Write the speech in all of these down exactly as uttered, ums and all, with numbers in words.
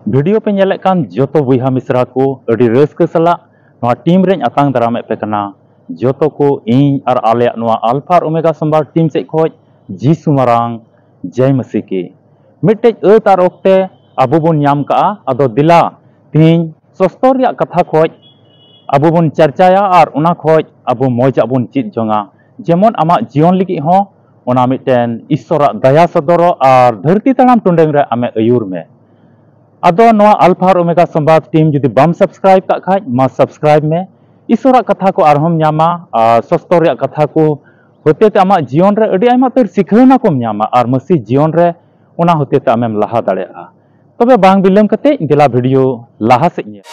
Video ᱯᱮ ᱧᱮᱞᱮᱫ ᱠᱟᱱ ᱡᱚᱛᱚ ᱵᱚᱭᱦᱟ ᱢᱤᱥᱨᱟ ᱠᱚ, ᱟᱹᱰᱤ ᱨᱟᱹᱥᱠᱟᱹ ᱥᱟᱞᱟᱜ ᱱᱚᱣᱟ ᱴᱤᱢ ᱨᱮᱧ ᱟᱛᱟᱝ ᱫᱟᱨᱟᱢᱮᱫ ᱯᱮ ᱠᱟᱱᱟ᱾ ᱡᱚᱛᱚ ᱠᱚ ᱤᱧ ᱟᱨ ᱟᱞᱮᱭᱟᱜ ᱱᱚᱣᱟ ᱟᱞᱯᱷᱟ ᱟᱨ ᱳᱢᱮᱜᱟ ᱥᱚᱢᱵᱟᱫ ᱴᱤᱢ ᱥᱮᱫ ᱠᱷᱚᱡ ᱡᱤᱥᱩ ᱢᱟᱨᱟᱝ ᱡᱟᱭ ᱢᱟᱹᱥᱤ ᱠᱤ᱾ ᱢᱤᱫᱴᱮᱡ ᱟᱹᱛ ᱟᱨ ᱚᱠᱛᱮ ᱟᱵᱚ ᱵᱚᱱ ᱧᱟᱢ ᱠᱟᱜᱼᱟ᱾ ᱟᱫᱚ ᱫᱮᱞᱟ ᱛᱤᱦᱤᱧ ᱥᱚᱥᱛᱚᱨ ᱨᱮᱭᱟᱜ ᱠᱟᱛᱷᱟ ᱠᱷᱚᱡ ᱟᱵᱚ ᱵᱚᱱ ᱪᱟᱨᱪᱟᱭᱟ ᱟᱨ ᱚᱱᱟ ᱠᱷᱚᱡ ᱟᱵᱚ ᱢᱚᱡᱟᱜ ᱵᱚᱱ ᱪᱮᱫ ᱡᱚᱝᱟ, ᱡᱮᱢᱚᱱ ᱟᱢᱟᱜ ᱡᱤᱭᱚᱱ ᱞᱟᱹᱜᱤᱫ ᱦᱚᱸ ᱚᱱᱟ ᱢᱤᱫᱴᱮᱱ ᱤᱥᱥᱚᱨᱟᱜ ᱫᱟᱭᱟ ᱥᱚᱫᱚᱨᱚᱜ ᱟᱨ ᱫᱷᱟᱹᱨᱛᱤ ᱛᱟᱲᱟᱢ ᱴᱩᱰᱟᱹᱝ ᱨᱮ ᱟᱢᱮ ᱟᱹᱭᱩᱨ ᱢᱮ᱾ ᱟᱫᱚ ᱱᱚᱣᱟ ᱟᱞᱯᱷᱟ ᱟᱨ ᱳᱢᱮᱜᱟ ᱥᱚᱢᱵᱟᱫ ᱴᱤᱢ ᱡᱩᱫᱤ ᱵᱟᱢ ᱥᱟᱵᱥᱠᱨᱟᱭᱤᱵ ᱠᱟᱜ ᱠᱷᱟᱡ, ᱢᱟ ᱥᱟᱵᱥᱠᱨᱟᱭᱤᱵ ᱢᱮ᱾ ᱤᱥᱥᱚᱨᱟᱜ ᱠᱟᱛᱷᱟ ᱠᱚ ᱟᱨᱦᱚᱸᱢ ᱧᱟᱢᱟ ᱟᱨ ᱥᱚᱥᱛᱚᱨ ᱨᱮᱭᱟᱜ ᱠᱟᱛᱷᱟ ᱠᱚ ᱦᱚᱛᱮᱛᱮ ᱟᱢᱟᱜ ᱡᱤᱭᱚᱱ ᱨᱮ ᱟᱹᱰᱤ ᱟᱭᱢᱟ ᱩᱛᱟᱹᱨ ᱥᱤᱠᱷᱟᱹᱣᱱᱟ ᱠᱚᱢ ᱧᱟᱢᱟ ᱟᱨ ᱢᱟᱹᱥᱤ ᱡᱤᱭᱚᱱ ᱨᱮ ᱚᱱᱟ ᱦᱚᱛᱮᱛᱮ ᱟᱢᱮᱢ ᱞᱟᱦᱟ ᱫᱟᱲᱮᱭᱟᱜᱼᱟ᱾ ᱛᱚᱵᱮ ᱵᱟᱝ ᱵᱤᱞᱚᱢ ᱠᱟᱛᱮ ᱫᱮᱞᱟ ᱵᱷᱤᱰᱤᱭᱳ ᱞᱟᱦᱟ ᱥᱮᱫ ᱧᱮᱞ᱾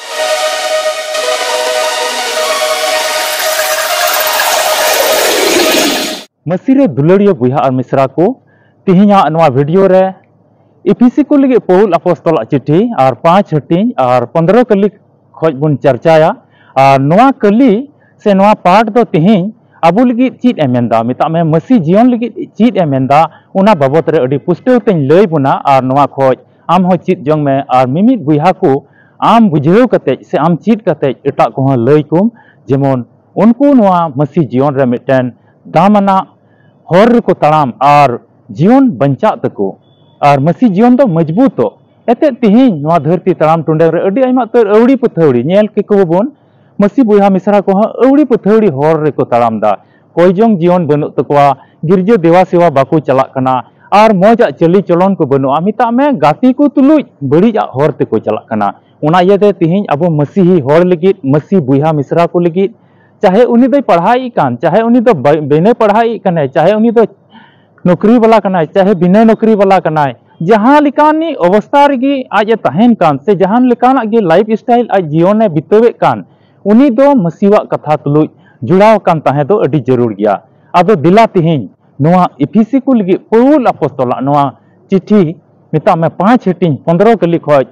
ᱢᱟᱹᱥᱤ ᱨᱮ ᱫᱩᱞᱟᱹᱲᱤᱭᱟᱹ ᱵᱚᱭᱦᱟ ᱟᱨ ᱢᱤᱥᱨᱟ ᱠᱚ, ᱛᱮᱦᱮᱧᱟᱜ ᱱᱚᱣᱟ ᱵᱷᱤᱰᱤᱭᱳ ᱨᱮ ᱤᱯᱷᱤᱥᱤ ᱠᱚ ᱞᱟᱹᱜᱤᱫ ᱯᱟᱹᱣᱩᱞ ᱟᱯᱚᱥᱛᱚᱞᱟᱜ ᱪᱤᱴᱷᱤ ᱟᱨ ᱯᱟᱸᱪ ᱦᱟᱹᱴᱤᱧ ᱟᱨ ᱯᱚᱱᱫᱽᱨᱚ ᱠᱟᱹᱞᱤ ᱠᱷᱚᱡ ᱵᱚᱱ ᱪᱟᱨᱪᱟᱭᱟ᱾ ᱟᱨ ᱱᱚᱣᱟ ᱠᱟᱹᱞᱤ ᱥᱮ ᱱᱚᱣᱟ ᱯᱟᱴ ᱫᱚ ᱛᱮᱦᱮᱧ ᱟᱵᱚ ᱞᱟᱹᱜᱤᱫ ᱪᱮᱫ ᱮ ᱢᱮᱱᱫᱟ, ᱢᱮᱛᱟᱜ ᱢᱮ ᱢᱟᱹᱥᱤ ᱡᱤᱭᱚᱱ ᱞᱟᱹᱜᱤᱫ ᱪᱮᱫ ᱮ ᱢᱮᱱᱫᱟ, ᱚᱱᱟ ᱵᱟᱵᱚᱛ ᱨᱮ ᱟᱹᱰᱤ ᱯᱩᱥᱴᱟᱹᱣ ᱛᱮᱧ ᱞᱟᱹᱭ ᱵᱚᱱᱟ᱾ ᱟᱨ ᱱᱚᱣᱟ ᱠᱷᱚᱡ ᱟᱢ ᱦᱚᱸ ᱪᱮᱫ ᱡᱚᱝ ᱢᱮ ᱟᱨ ᱢᱤᱢᱤᱫ ᱵᱚᱭᱦᱟ ᱠᱚ ᱟᱢ ᱵᱩᱡᱷᱟᱹᱣ ᱠᱟᱛᱮᱡ ᱥᱮ ᱟᱢ ᱪᱮᱫ ᱠᱟᱛᱮᱡ ᱮᱴᱟᱜ ᱠᱚᱦᱚᱸ ᱞᱟᱹᱭ ᱠᱚᱢ, ᱡᱮᱢᱚᱱ ᱩᱱᱠᱩ ᱱᱚᱣᱟ ᱢᱟᱹᱥᱤ ᱡᱤᱭᱚᱱ ᱨᱮ ᱢᱤᱫᱴᱮᱱ ᱫᱟᱢᱟᱱᱟᱜ ᱦᱚᱨ ᱨᱮᱠᱚ ᱛᱟᱲᱟᱢ ᱟᱨ ᱡᱤᱭᱚᱱ ᱵᱟᱧᱪᱟᱜ ᱛᱟᱠᱚ ᱟᱨ ᱢᱟᱹᱥᱤ ᱡᱤᱭᱚᱱ ᱫᱚ ᱢᱚᱡᱽᱵᱩᱛᱚᱜ᱾ ᱮᱱᱛᱮᱫ ᱛᱮᱦᱮᱧ ᱱᱚᱣᱟ ᱫᱷᱟᱹᱨᱛᱤ ᱛᱟᱲᱟᱢ ᱴᱩᱰᱟᱹᱝ ᱨᱮ ᱟᱹᱰᱤ ᱟᱭᱢᱟ ᱩᱛᱟᱹᱨ ᱟᱹᱣᱲᱤ ᱯᱟᱹᱛᱷᱟᱹᱣᱲᱤ ᱧᱮᱞ ᱠᱮᱠᱚ ᱵᱚᱱ, ᱢᱟᱹᱥᱤ ᱵᱚᱭᱦᱟ ᱢᱤᱥᱨᱟ ᱠᱚᱦᱚᱸ ᱟᱹᱣᱲᱤ ᱯᱟᱹᱛᱷᱟᱹᱣᱲᱤ ᱦᱚᱨ ᱨᱮᱠᱚ ᱛᱟᱲᱟᱢ ᱫᱟ᱾ ᱠᱚᱭ ᱡᱚᱝ ᱡᱤᱭᱚᱱ ᱵᱟᱹᱱᱩᱜ ᱛᱟᱠᱚᱣᱟ, ᱜᱤᱨᱡᱟᱹ ᱫᱮᱣᱟ ᱥᱮᱣᱟ ᱵᱟᱠᱚ ᱪᱟᱞᱟᱜ ᱠᱟᱱᱟ, ᱟᱨ ᱢᱚᱡᱽ ᱟᱜ ᱪᱟᱹᱞᱤ ᱪᱚᱞᱚᱱ ᱠᱚ ᱵᱟᱹᱱᱩᱜᱼᱟ᱾ ᱢᱮᱛᱟᱜ ᱢᱮ ᱜᱟᱛᱮ ᱠᱚ ᱛᱩᱞᱩᱡ ᱵᱟᱹᱲᱤᱡ ᱟᱜ ᱦᱚᱨ ᱛᱮᱠᱚ ᱪᱟᱞᱟᱜ ᱠᱟᱱᱟ᱾ ᱚᱱᱟ ᱤᱭᱟᱹᱛᱮ ᱛᱮᱦᱮᱧ ᱟᱵᱚ ᱢᱟᱹᱥᱤᱦᱤ ᱦᱚᱲ ᱞᱟᱹᱜᱤᱫ, ᱢᱟᱹᱥᱤ ᱵᱚᱭᱦᱟ ᱢᱤᱥᱨᱟ ᱠᱚ ᱞᱟᱹᱜᱤᱫ, ᱪᱟᱦᱮ ᱩᱱᱤ ᱫᱚᱭ ᱯᱟᱲᱦᱟᱣᱮᱫ ᱠᱟᱱ, ᱪᱟᱦᱮ ᱩᱱᱤ ᱫᱚ ᱵᱟᱭ-, ᱵᱤᱱᱟᱹ ᱯᱟᱲᱦᱟᱣᱮᱫ ᱠᱟᱱᱟᱭ, ᱪᱟᱦᱮ ᱩᱱᱤ ᱫᱚ ᱱᱚᱠᱨᱤ ᱵᱟᱞᱟ ᱠᱟᱱᱟᱭ, ᱪᱟᱦᱮ ᱵᱤᱱᱟᱹ ᱱᱚᱠᱨᱤ ᱵᱟᱞᱟ ᱠᱟᱱᱟᱭ, ᱡᱟᱦᱟᱸ ᱞᱮᱠᱟᱱᱤᱡ ᱚᱵᱚᱥᱛᱟ ᱨᱮᱜᱮ ᱟᱡ ᱮ ᱛᱟᱦᱮᱱ ᱠᱟᱱ ᱥᱮ ᱡᱟᱦᱟᱱ ᱞᱮᱠᱟᱱᱟᱜ ᱜᱮ ᱞᱟᱭᱤᱯᱷ ᱥᱴᱟᱭᱤᱞ ᱟᱡ ᱡᱤᱭᱚᱱᱮ ᱵᱤᱛᱟᱹᱣᱮᱫ ᱠᱟᱱ, ᱩᱱᱤ ᱫᱚ ᱢᱟᱹᱥᱤᱣᱟᱜ ᱠᱟᱛᱷᱟ ᱛᱩᱞᱩᱡ ᱡᱚᱲᱟᱣ ᱟᱠᱟᱱ ᱛᱟᱦᱮᱸ ᱫᱚ ᱟᱹᱰᱤ ᱡᱟᱹᱨᱩᱲ ᱜᱮᱭᱟ᱾ ᱟᱫᱚ ᱫᱮᱞᱟ ᱛᱮᱦᱮᱧ ᱱᱚᱣᱟ ᱤᱯᱷᱤᱥᱤ ᱠᱚ ᱞᱟᱹᱜᱤᱫ ᱯᱟᱹᱣᱩᱞ ᱟᱯᱚᱥᱛᱚᱞᱟᱜ ᱱᱚᱣᱟ ᱪᱤᱴᱷᱤ, ᱢᱮᱛᱟᱜ ᱢᱮ ᱯᱟᱸᱪ ᱦᱟᱹᱴᱤᱧ ᱯᱚᱱᱫᱽᱨᱚ ᱠᱟᱹᱞᱤ ᱠᱷᱚᱡ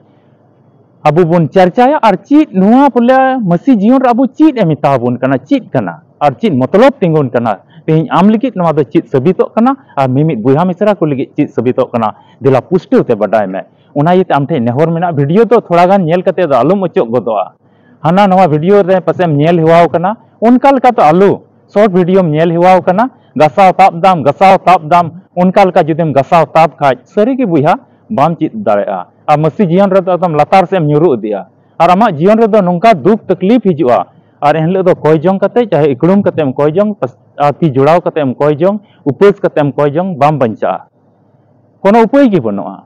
ᱟᱵᱚ ᱵᱚᱱ ᱪᱟᱨᱪᱟᱭᱟ᱾ ᱟᱨ ᱪᱮᱫ ᱱᱚᱣᱟ ᱵᱚᱞᱮ ᱢᱟᱹᱥᱤ ᱡᱤᱭᱚᱱ ᱨᱮ ᱟᱵᱚ ᱪᱮᱫ ᱮ ᱢᱮᱛᱟ ᱵᱚᱱ ᱠᱟᱱᱟ, ᱪᱮᱫ ᱠᱟᱱᱟ ᱟᱨ ᱪᱮᱫ ᱢᱚᱛᱞᱚᱵ ᱛᱤᱸᱜᱩᱱ ᱠᱟᱱᱟ, ᱛᱮᱦᱮᱧ ᱟᱢ ᱞᱟᱹᱜᱤᱫ ᱱᱚᱣᱟ ᱫᱚ ᱪᱮᱫ ᱥᱟᱹᱵᱤᱛᱚᱜ ᱠᱟᱱᱟ ᱟᱨ ᱢᱤᱢᱤᱫ ᱵᱚᱭᱦᱟ ᱢᱤᱥᱨᱟ ᱠᱚ ᱞᱟᱹᱜᱤᱫ ᱪᱮᱫ ᱥᱟᱹᱵᱤᱛᱚᱜ ᱠᱟᱱᱟ, ᱫᱮᱞᱟ ᱯᱩᱥᱴᱟᱹᱣ ᱛᱮ ᱵᱟᱰᱟᱭ ᱢᱮ᱾ ᱚᱱᱟ ᱤᱭᱟᱹᱛᱮ ᱟᱢ ᱴᱷᱮᱱ ᱱᱮᱦᱚᱨ ᱢᱮᱱᱟᱜᱼᱟ, ᱵᱷᱤᱰᱤᱭᱳ ᱫᱚ ᱛᱷᱚᱲᱟ ᱜᱟᱱ ᱧᱮᱞ ᱠᱟᱛᱮ ᱫᱚ ᱟᱞᱚᱢ ᱚᱪᱚᱜ ᱜᱚᱫᱚᱜᱼᱟ᱾ ᱦᱟᱱᱟ ᱱᱚᱣᱟ ᱵᱷᱤᱰᱤᱭᱳ ᱨᱮ ᱯᱟᱥᱮᱢ ᱧᱮᱞ ᱦᱮᱣᱟᱣ ᱠᱟᱱᱟ, ᱚᱱᱠᱟ ᱞᱮᱠᱟ ᱫᱚ ᱟᱞᱚ᱾ ᱥᱚᱨᱴ ᱵᱷᱤᱰᱤᱭᱳᱢ ᱧᱮᱞ ᱦᱮᱣᱟᱣ ᱠᱟᱱᱟ, ᱜᱟᱥᱟᱣ ᱛᱟᱵ ᱫᱟᱢ, ᱜᱟᱥᱟᱣ ᱛᱟᱵ ᱫᱟᱢ, ᱚᱱᱠᱟ ᱞᱮᱠᱟ ᱡᱩᱫᱤᱢ ᱜᱟᱥᱟᱣ ᱛᱟᱵ ᱠᱷᱟᱡ, ᱥᱟᱹᱨᱤ ᱜᱮ ᱵᱚᱭᱦᱟ, ᱵᱟᱢ ᱪᱮᱫ ᱫᱟᱲᱮᱭᱟᱜᱼᱟ᱾ ᱟᱨ ᱢᱟᱹᱥᱤ ᱡᱤᱭᱚᱱ ᱨᱮᱫᱚ ᱮᱠᱫᱚᱢ ᱞᱟᱛᱟᱨ ᱥᱮᱫ ᱮᱢ ᱧᱩᱨᱩ ᱤᱫᱤᱜᱼᱟ᱾ ᱟᱨ ᱟᱢᱟᱜ ᱡᱤᱭᱚᱱ ᱨᱮᱫᱚ ᱱᱚᱝᱠᱟ ᱫᱩᱠ ᱛᱟᱠᱞᱤᱯ ᱦᱤᱡᱩᱜᱼᱟ᱾ ᱟᱨ ᱮᱱᱦᱤᱞᱳᱜ ᱫᱚ ᱠᱚᱭ ᱡᱚᱝ ᱠᱟᱛᱮ, ᱪᱟᱦᱮ ᱤᱠᱲᱩᱢ ᱠᱟᱛᱮ ᱮᱢ ᱠᱚᱭ ᱡᱚᱝ, ᱯᱟᱥ-, ᱟᱨ ᱛᱤ ᱡᱚᱲᱟᱣ ᱠᱟᱛᱮ ᱮᱢ ᱠᱚᱭ ᱡᱚᱝ, ᱩᱯᱟᱹᱥ ᱠᱟᱛᱮ ᱮᱢ ᱠᱚᱭ ᱡᱚᱝ, ᱵᱟᱢ ᱵᱟᱧᱪᱟᱜᱼᱟ᱾ ᱠᱳᱱᱳ ᱩᱯᱟᱹᱭ ᱜᱮ ᱵᱟᱹᱱᱩᱜᱼᱟ᱾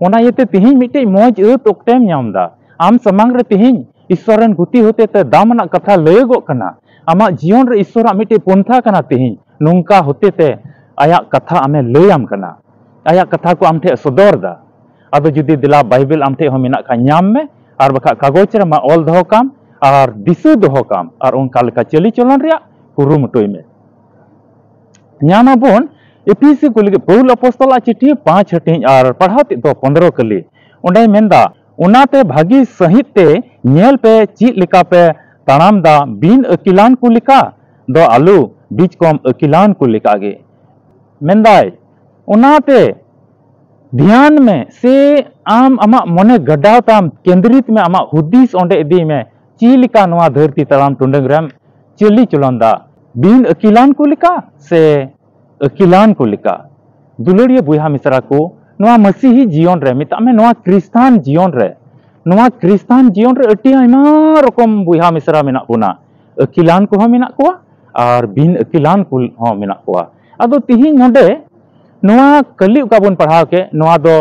ᱚᱱᱟ ᱤᱭᱟᱹᱛᱮ ᱛᱮᱦᱮᱧ ᱢᱤᱫᱴᱮᱡ ᱢᱚᱡᱽ ᱟᱹᱛ ᱚᱠᱛᱮᱢ ᱧᱟᱢ ᱮᱫᱟ᱾ ᱟᱢ ᱥᱟᱢᱟᱝ ᱨᱮ ᱛᱮᱦᱮᱧ ᱤᱥᱥᱚᱨ ᱨᱮᱱ ᱜᱩᱛᱤ ᱦᱚᱛᱮ ᱛᱮ ᱫᱟᱢ ᱟᱱᱟᱜ ᱠᱟᱛᱷᱟ ᱞᱟᱹᱭᱚᱜᱚᱜ ᱠᱟᱱᱟ᱾ ᱟᱢᱟᱜ ᱡᱤᱭᱚᱱ ᱨᱮ ᱤᱥᱥᱚᱨᱟᱜ ᱢᱤᱫᱴᱮᱡ ᱯᱚᱱᱛᱷᱟ ᱠᱟᱱᱟ ᱛᱮᱦᱮᱧ᱾ ᱱᱚᱝᱠᱟ ᱦᱚᱛᱮ ᱛᱮ ᱟᱭᱟᱜ ᱠᱟᱛᱷᱟ ᱟᱢᱮ ᱞᱟᱹᱭᱟᱢ ᱠᱟᱱᱟ᱾ ᱟᱭᱟᱜ ᱠᱟᱛᱷᱟ ᱠᱚ ᱟᱢ ᱴᱷᱮᱡ ᱥᱚᱫᱚᱨ ᱮᱫᱟ᱾ ᱟᱫᱚ ᱡᱩᱫᱤ ᱫᱮᱞᱟ ᱵᱟᱭᱵᱮᱞ ᱟᱢ ᱴᱷᱮᱡ ᱦᱚᱸ ᱢᱮᱱᱟᱜ ᱠᱷᱟᱱ ᱧᱟᱢ ᱢᱮ, ᱟᱨ ᱵᱟᱠᱷᱟᱡ ᱠᱟᱜᱚᱡᱽ ᱨᱮ ᱢᱟ ᱚᱞ ᱫᱚᱦᱚ ᱠᱟᱢ ᱟᱨ ᱫᱤᱥᱟᱹ ᱫᱚᱦᱚ ᱠᱟᱢ ᱟᱨ ᱚᱱᱠᱟ ᱞᱮᱠᱟ ᱪᱟᱹᱞᱤ ᱪᱚᱞᱚᱱ ᱨᱮᱭᱟᱜ ᱠᱩᱨᱩᱢᱩᱴᱩᱭ ᱢᱮ᱾ ᱧᱟᱢ ᱟᱵᱚᱱ ᱮᱯᱷᱤᱥᱤ ᱠᱚ ᱞᱟᱹᱜᱤᱫ ᱯᱟᱹᱣᱩᱞ ᱟᱯᱚᱥᱛᱚᱞᱟᱜ ᱪᱤᱴᱷᱤ ᱯᱟᱸᱪ ᱦᱟᱹᱴᱤᱧ ᱟᱨ ᱯᱟᱲᱦᱟᱣ ᱛᱮᱫ ᱫᱚ ᱯᱚᱱᱫᱽᱨᱚ ᱠᱟᱹᱞᱤ᱾ ᱚᱸᱰᱮᱭ ᱢᱮᱱᱫᱟ, "ᱚᱱᱟᱛᱮ ᱵᱷᱟᱹᱜᱤ ᱥᱟᱹᱦᱤᱡ ᱛᱮ ᱧᱮᱞ ᱯᱮ ᱪᱮᱫ ᱞᱮᱠᱟ ᱯᱮ ᱛᱟᱲᱟᱢ ᱫᱟ, ᱵᱤᱱ ᱟᱹᱠᱤᱞᱟᱱ ᱠᱚ ᱞᱮᱠᱟ ᱫᱚ ᱟᱞᱚ, ᱵᱤᱪᱠᱚᱢ ᱟᱹᱠᱤᱞᱟᱱ ᱠᱚ ᱞᱮᱠᱟ ᱜᱮ᱾" ᱢᱮᱱᱫᱟᱭ, ᱚᱱᱟᱛᱮ ᱫᱷᱮᱭᱟᱱ ᱢᱮ, ᱥᱮ ᱟᱢ ᱟᱢᱟᱜ ᱢᱚᱱᱮ ᱜᱟᱰᱟᱣ ᱛᱟᱢ, ᱠᱮᱱᱫᱨᱤᱛ ᱢᱮ, ᱟᱢᱟᱜ ᱦᱩᱫᱤᱥ ᱚᱸᱰᱮ ᱤᱫᱤᱭ ᱢᱮ, ᱪᱮᱫ ᱞᱮᱠᱟ ᱱᱚᱣᱟ ᱫᱷᱟᱹᱨᱛᱤ ᱛᱟᱲᱟᱢ ᱴᱩᱰᱟᱹᱝ ᱨᱮᱢ ᱪᱟᱹᱞᱤ ᱪᱚᱞᱚᱱ ᱫᱟ, ᱵᱤᱱ ᱟᱹᱠᱤᱞᱟᱱ ᱠᱚ ᱞᱮᱠᱟ ᱥᱮ ᱟᱹᱠᱤᱞᱟᱱ ᱠᱚ ᱞᱮᱠᱟ? ᱫᱩᱞᱟᱹᱲᱤᱭᱟᱹ ᱵᱚᱭᱦᱟ ᱢᱤᱥᱨᱟ ᱠᱚ, ᱱᱚᱣᱟ ᱢᱟᱹᱥᱤᱦᱤ ᱡᱤᱭᱚᱱ ᱨᱮ, ᱢᱮᱛᱟᱜ ᱢᱮ ᱱᱚᱣᱟ ᱠᱨᱤᱥᱛᱟᱱ ᱡᱤᱭᱚᱱ ᱨᱮ, ᱱᱚᱣᱟ ᱠᱨᱤᱥᱛᱟᱱ ᱡᱤᱭᱚᱱ ᱨᱮ ᱟᱹᱰᱤ ᱟᱭᱢᱟ ᱨᱚᱠᱚᱢ ᱵᱚᱭᱦᱟ ᱢᱤᱥᱨᱟ ᱢᱮᱱᱟᱜ ᱵᱚᱱᱟ᱾ ᱟᱹᱠᱤᱞᱟᱱ ᱠᱚᱦᱚᱸ ᱢᱮᱱᱟᱜ ᱠᱚᱣᱟ ᱟᱨ ᱵᱤᱱ ᱟᱹᱠᱤᱞᱟᱱ ᱠᱚ ᱦᱚᱸ ᱢᱮᱱᱟᱜ ᱠᱚᱣᱟ᱾ ᱟᱫᱚ ᱛᱤᱦᱤᱧ ᱱᱚᱰᱮ ᱱᱚᱣᱟ ᱠᱟᱹᱞᱤ ᱚᱠᱟ ᱵᱚᱱ ᱯᱟᱲᱦᱟᱣ ᱠᱮᱫ, ᱱᱚᱣᱟ ᱫᱚ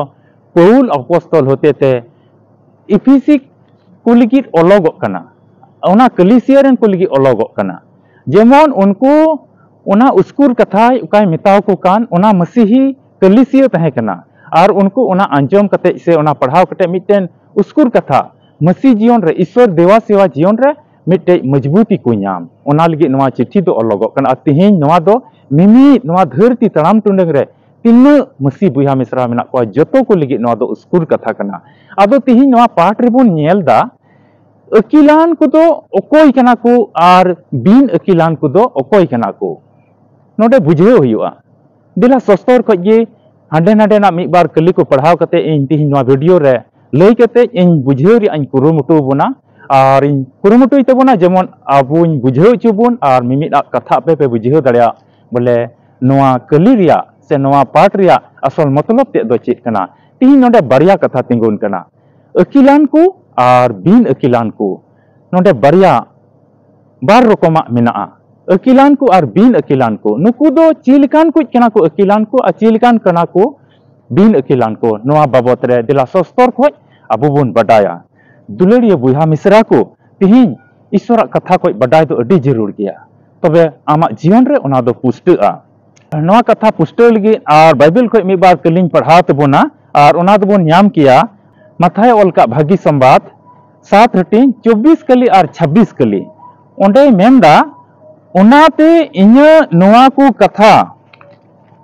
ᱯᱟᱹᱣᱩᱞ ᱟᱯᱚᱥᱛᱚᱞ ᱦᱚᱛᱮᱛᱮ ᱤᱯᱷᱤᱥᱤ ᱠᱚ ᱞᱟᱹᱜᱤᱫ ᱚᱞᱚᱜᱚᱜ ᱠᱟᱱᱟ᱾ ᱚᱱᱟ ᱠᱟᱹᱞᱤᱥᱤᱭᱟᱹ ᱨᱮᱱ ᱠᱚ ᱞᱟᱹᱜᱤᱫ ᱚᱞᱚᱜᱚᱜ ᱠᱟᱱᱟ᱾ ᱡᱮᱢᱚᱱ ᱩᱱᱠᱩ ᱚᱱᱟ ᱩᱥᱠᱩᱨ ᱠᱟᱛᱷᱟᱭ ᱚᱠᱟᱭ ᱢᱮᱛᱟᱣ ᱠᱚ ᱠᱟᱱ, ᱚᱱᱟ ᱢᱟᱹᱥᱤᱦᱤ ᱠᱟᱹᱞᱤᱥᱤᱭᱟᱹ ᱛᱟᱦᱮᱸ ᱠᱟᱱᱟ᱾ ᱟᱨ ᱩᱱᱠᱩ ᱚᱱᱟ ᱟᱸᱡᱚᱢ ᱠᱟᱛᱮ ᱥᱮ ᱚᱱᱟ ᱯᱟᱲᱦᱟᱣ ᱠᱟᱛᱮ ᱢᱤᱫᱴᱮᱱ ᱩᱥᱠᱩᱨ ᱠᱟᱛᱷᱟ, ᱢᱟᱹᱥᱤ ᱡᱤᱭᱚᱱ ᱨᱮ, ᱤᱥᱥᱚᱨ ᱫᱮᱣᱟ ᱥᱮᱣᱟ ᱡᱤᱭᱚᱱ ᱨᱮ ᱢᱤᱫᱴᱮᱡ ᱢᱚᱡᱽᱵᱩᱛᱤ ᱠᱚ ᱧᱟᱢ, ᱚᱱᱟ ᱞᱟᱹᱜᱤᱫ ᱱᱚᱣᱟ ᱪᱤᱴᱷᱤ ᱫᱚ ᱚᱞᱚᱜᱚᱜ ᱠᱟᱱᱟ᱾ ᱟᱨ ᱛᱮᱦᱮᱧ ᱱᱚᱣᱟ ᱫᱚ ᱢᱤᱢᱤᱫ ᱱᱚᱣᱟ ᱫᱷᱟᱹᱨᱛᱤ ᱛᱟᱲᱟᱢ ᱴᱩᱰᱟᱹᱝ ᱨᱮ ᱛᱤᱱᱟᱹᱜ ᱢᱟᱹᱥᱤ ᱵᱚᱭᱦᱟ ᱢᱤᱥᱨᱟ ᱢᱮᱱᱟᱜ ᱠᱚᱣᱟ, ᱡᱚᱛᱚ ᱠᱚ ᱞᱟᱹᱜᱤᱫ ᱱᱚᱣᱟ ᱫᱚ ᱩᱥᱠᱩᱨ ᱠᱟᱛᱷᱟ ᱠᱟᱱᱟ᱾ ᱟᱫᱚ ᱛᱮᱦᱮᱧ ᱱᱚᱣᱟ ᱯᱟᱴ ᱨᱮᱵᱚᱱ ᱧᱮᱞ ᱫᱟ, ᱟᱹᱠᱤᱞᱟᱱ ᱠᱚᱫᱚ ᱚᱠᱚᱭ ᱠᱟᱱᱟ ᱠᱚ ᱟᱨ ᱵᱤᱱ ᱟᱹᱠᱤᱞᱟᱱ ᱠᱚᱫᱚ ᱚᱠᱚᱭ ᱠᱟᱱᱟ ᱠᱚ, ᱱᱚᱰᱮ ᱵᱩᱡᱷᱟᱹᱣ ᱦᱩᱭᱩᱜᱼᱟ᱾ ᱫᱮᱞᱟ ᱥᱚᱥᱛᱚᱨ ᱠᱷᱚᱡ ᱜᱮ ᱦᱟᱸᱰᱮ ᱱᱟᱰᱮᱱᱟᱜ ᱢᱤᱫ ᱵᱟᱨ ᱠᱟᱹᱞᱤ ᱠᱚ ᱯᱟᱲᱦᱟᱣ ᱠᱟᱛᱮ ᱤᱧ ᱛᱮᱦᱮᱧ ᱱᱚᱣᱟ ᱵᱷᱤᱰᱤᱭᱳ ᱨᱮ ᱞᱟᱹᱭ ᱠᱟᱛᱮ ᱤᱧ ᱵᱩᱡᱷᱟᱹᱣ ᱨᱮᱭᱟᱜ ᱤᱧ ᱠᱩᱨᱩᱢᱩᱴᱩ ᱵᱚᱱᱟ᱾ ᱟᱨ ᱤᱧ ᱠᱩᱨᱩᱢᱩᱴᱩᱭ ᱛᱟᱵᱚᱱᱟ ᱡᱮᱢᱚᱱ ᱟᱵᱚᱧ ᱵᱩᱡᱷᱟᱹᱣ ᱦᱚᱪᱚ ᱵᱚᱱ ᱟᱨ ᱢᱤᱢᱤᱫ ᱟᱜ ᱠᱟᱛᱷᱟ ᱟᱯᱮ ᱯᱮ ᱵᱩᱡᱷᱟᱹᱣ ᱫᱟᱲᱮᱭᱟᱜ ᱵᱚᱞᱮ ᱱᱚᱣᱟ ᱠᱟᱹᱞᱤ ᱨᱮᱭᱟᱜ ᱥᱮ ᱱᱚᱣᱟ ᱯᱟᱴ ᱨᱮᱭᱟᱜ ᱟᱥᱚᱞ ᱢᱚᱛᱞᱚᱵ ᱛᱮᱫ ᱫᱚ ᱪᱮᱫ ᱠᱟᱱᱟ᱾ ᱛᱮᱦᱮᱧ ᱱᱚᱰᱮ ᱵᱟᱨᱭᱟ ᱠᱟᱛᱷᱟ ᱛᱤᱸᱜᱩᱱ ᱠᱟᱱᱟ, ᱟᱹᱠᱤᱞᱟᱱ ᱠᱚ ᱟᱨ ᱵᱤᱱ ᱟᱹᱠᱤᱞᱟᱱ ᱠᱚ᱾ ᱱᱚᱰᱮ ᱵᱟᱨᱭᱟ, ᱵᱟᱨ ᱨᱚᱠᱚᱢᱟᱜ ᱢᱮᱱᱟᱜᱼᱟ, ᱟᱹᱠᱤᱞᱟᱱ ᱠᱚ ᱟᱨ ᱵᱤᱱ ᱟᱹᱠᱤᱞᱟᱱ ᱠᱚ᱾ ᱱᱩᱠᱩ ᱫᱚ ᱪᱮᱫ ᱞᱮᱠᱟᱱ ᱠᱚ ᱠᱟᱱᱟ ᱠᱚ ᱟᱹᱠᱤᱞᱟᱱ ᱠᱚ ᱟᱨ ᱪᱮᱫ ᱞᱮᱠᱟᱱ ᱠᱟᱱᱟ ᱠᱚ ᱵᱤᱱ ᱟᱹᱠᱤᱞᱟᱱ ᱠᱚ? ᱱᱚᱣᱟ ᱵᱟᱵᱚᱛ ᱨᱮ ᱫᱮᱞᱟ ᱥᱚᱥᱛᱚᱨ ᱠᱷᱚᱡ ᱟᱵᱚ ᱵᱚᱱ ᱵᱟᱰᱟᱭᱟ᱾ ᱫᱩᱞᱟᱹᱲᱤᱭᱟᱹ ᱵᱚᱭᱦᱟ ᱢᱤᱥᱨᱟ ᱠᱚ, ᱛᱮᱦᱮᱧ ᱤᱥᱚᱨᱟᱜ ᱠᱟᱛᱷᱟ ᱠᱷᱚᱡ ᱵᱟᱰᱟᱭ ᱫᱚ ᱟᱹᱰᱤ ᱡᱟᱹᱨᱩᱲ ᱜᱮᱭᱟ᱾ ᱛᱚᱵᱮ ᱟᱢᱟᱜ ᱡᱤᱭᱚᱱ ᱨᱮ ᱚᱱᱟ ᱫᱚ ᱯᱩᱥᱴᱟᱹᱜᱼᱟ᱾ ᱱᱚᱣᱟ ᱠᱟᱛᱷᱟ ᱯᱩᱥᱴᱟᱹᱣ ᱞᱟᱹᱜᱤᱫ ᱟᱨ ᱵᱟᱭᱵᱮᱞ ᱠᱷᱚᱡ ᱢᱤᱫ ᱵᱟᱨ ᱠᱟᱹᱞᱤᱧ ᱯᱟᱲᱦᱟᱣ ᱛᱟᱵᱚᱱᱟ ᱟᱨ ᱚᱱᱟ ᱫᱚᱵᱚᱱ ᱧᱟᱢ ᱠᱮᱭᱟ ᱢᱟᱛᱷᱟᱭ ᱚᱞ ᱠᱟᱜ ᱵᱷᱟᱹᱜᱤ ᱥᱚᱢᱵᱟᱫ ᱥᱟᱛ ᱦᱟᱹᱴᱤᱧ ᱪᱚᱵᱵᱤᱥ ᱠᱟᱹᱞᱤ ᱟᱨ ᱪᱷᱟᱵᱵᱤᱥ ᱠᱟᱹᱞᱤ᱾ ᱚᱸᱰᱮᱭ ᱢᱮᱱᱫᱟ, ᱚᱱᱟᱛᱮ ᱤᱧᱟᱹᱜ ᱱᱚᱣᱟ ᱠᱚ ᱠᱟᱛᱷᱟ,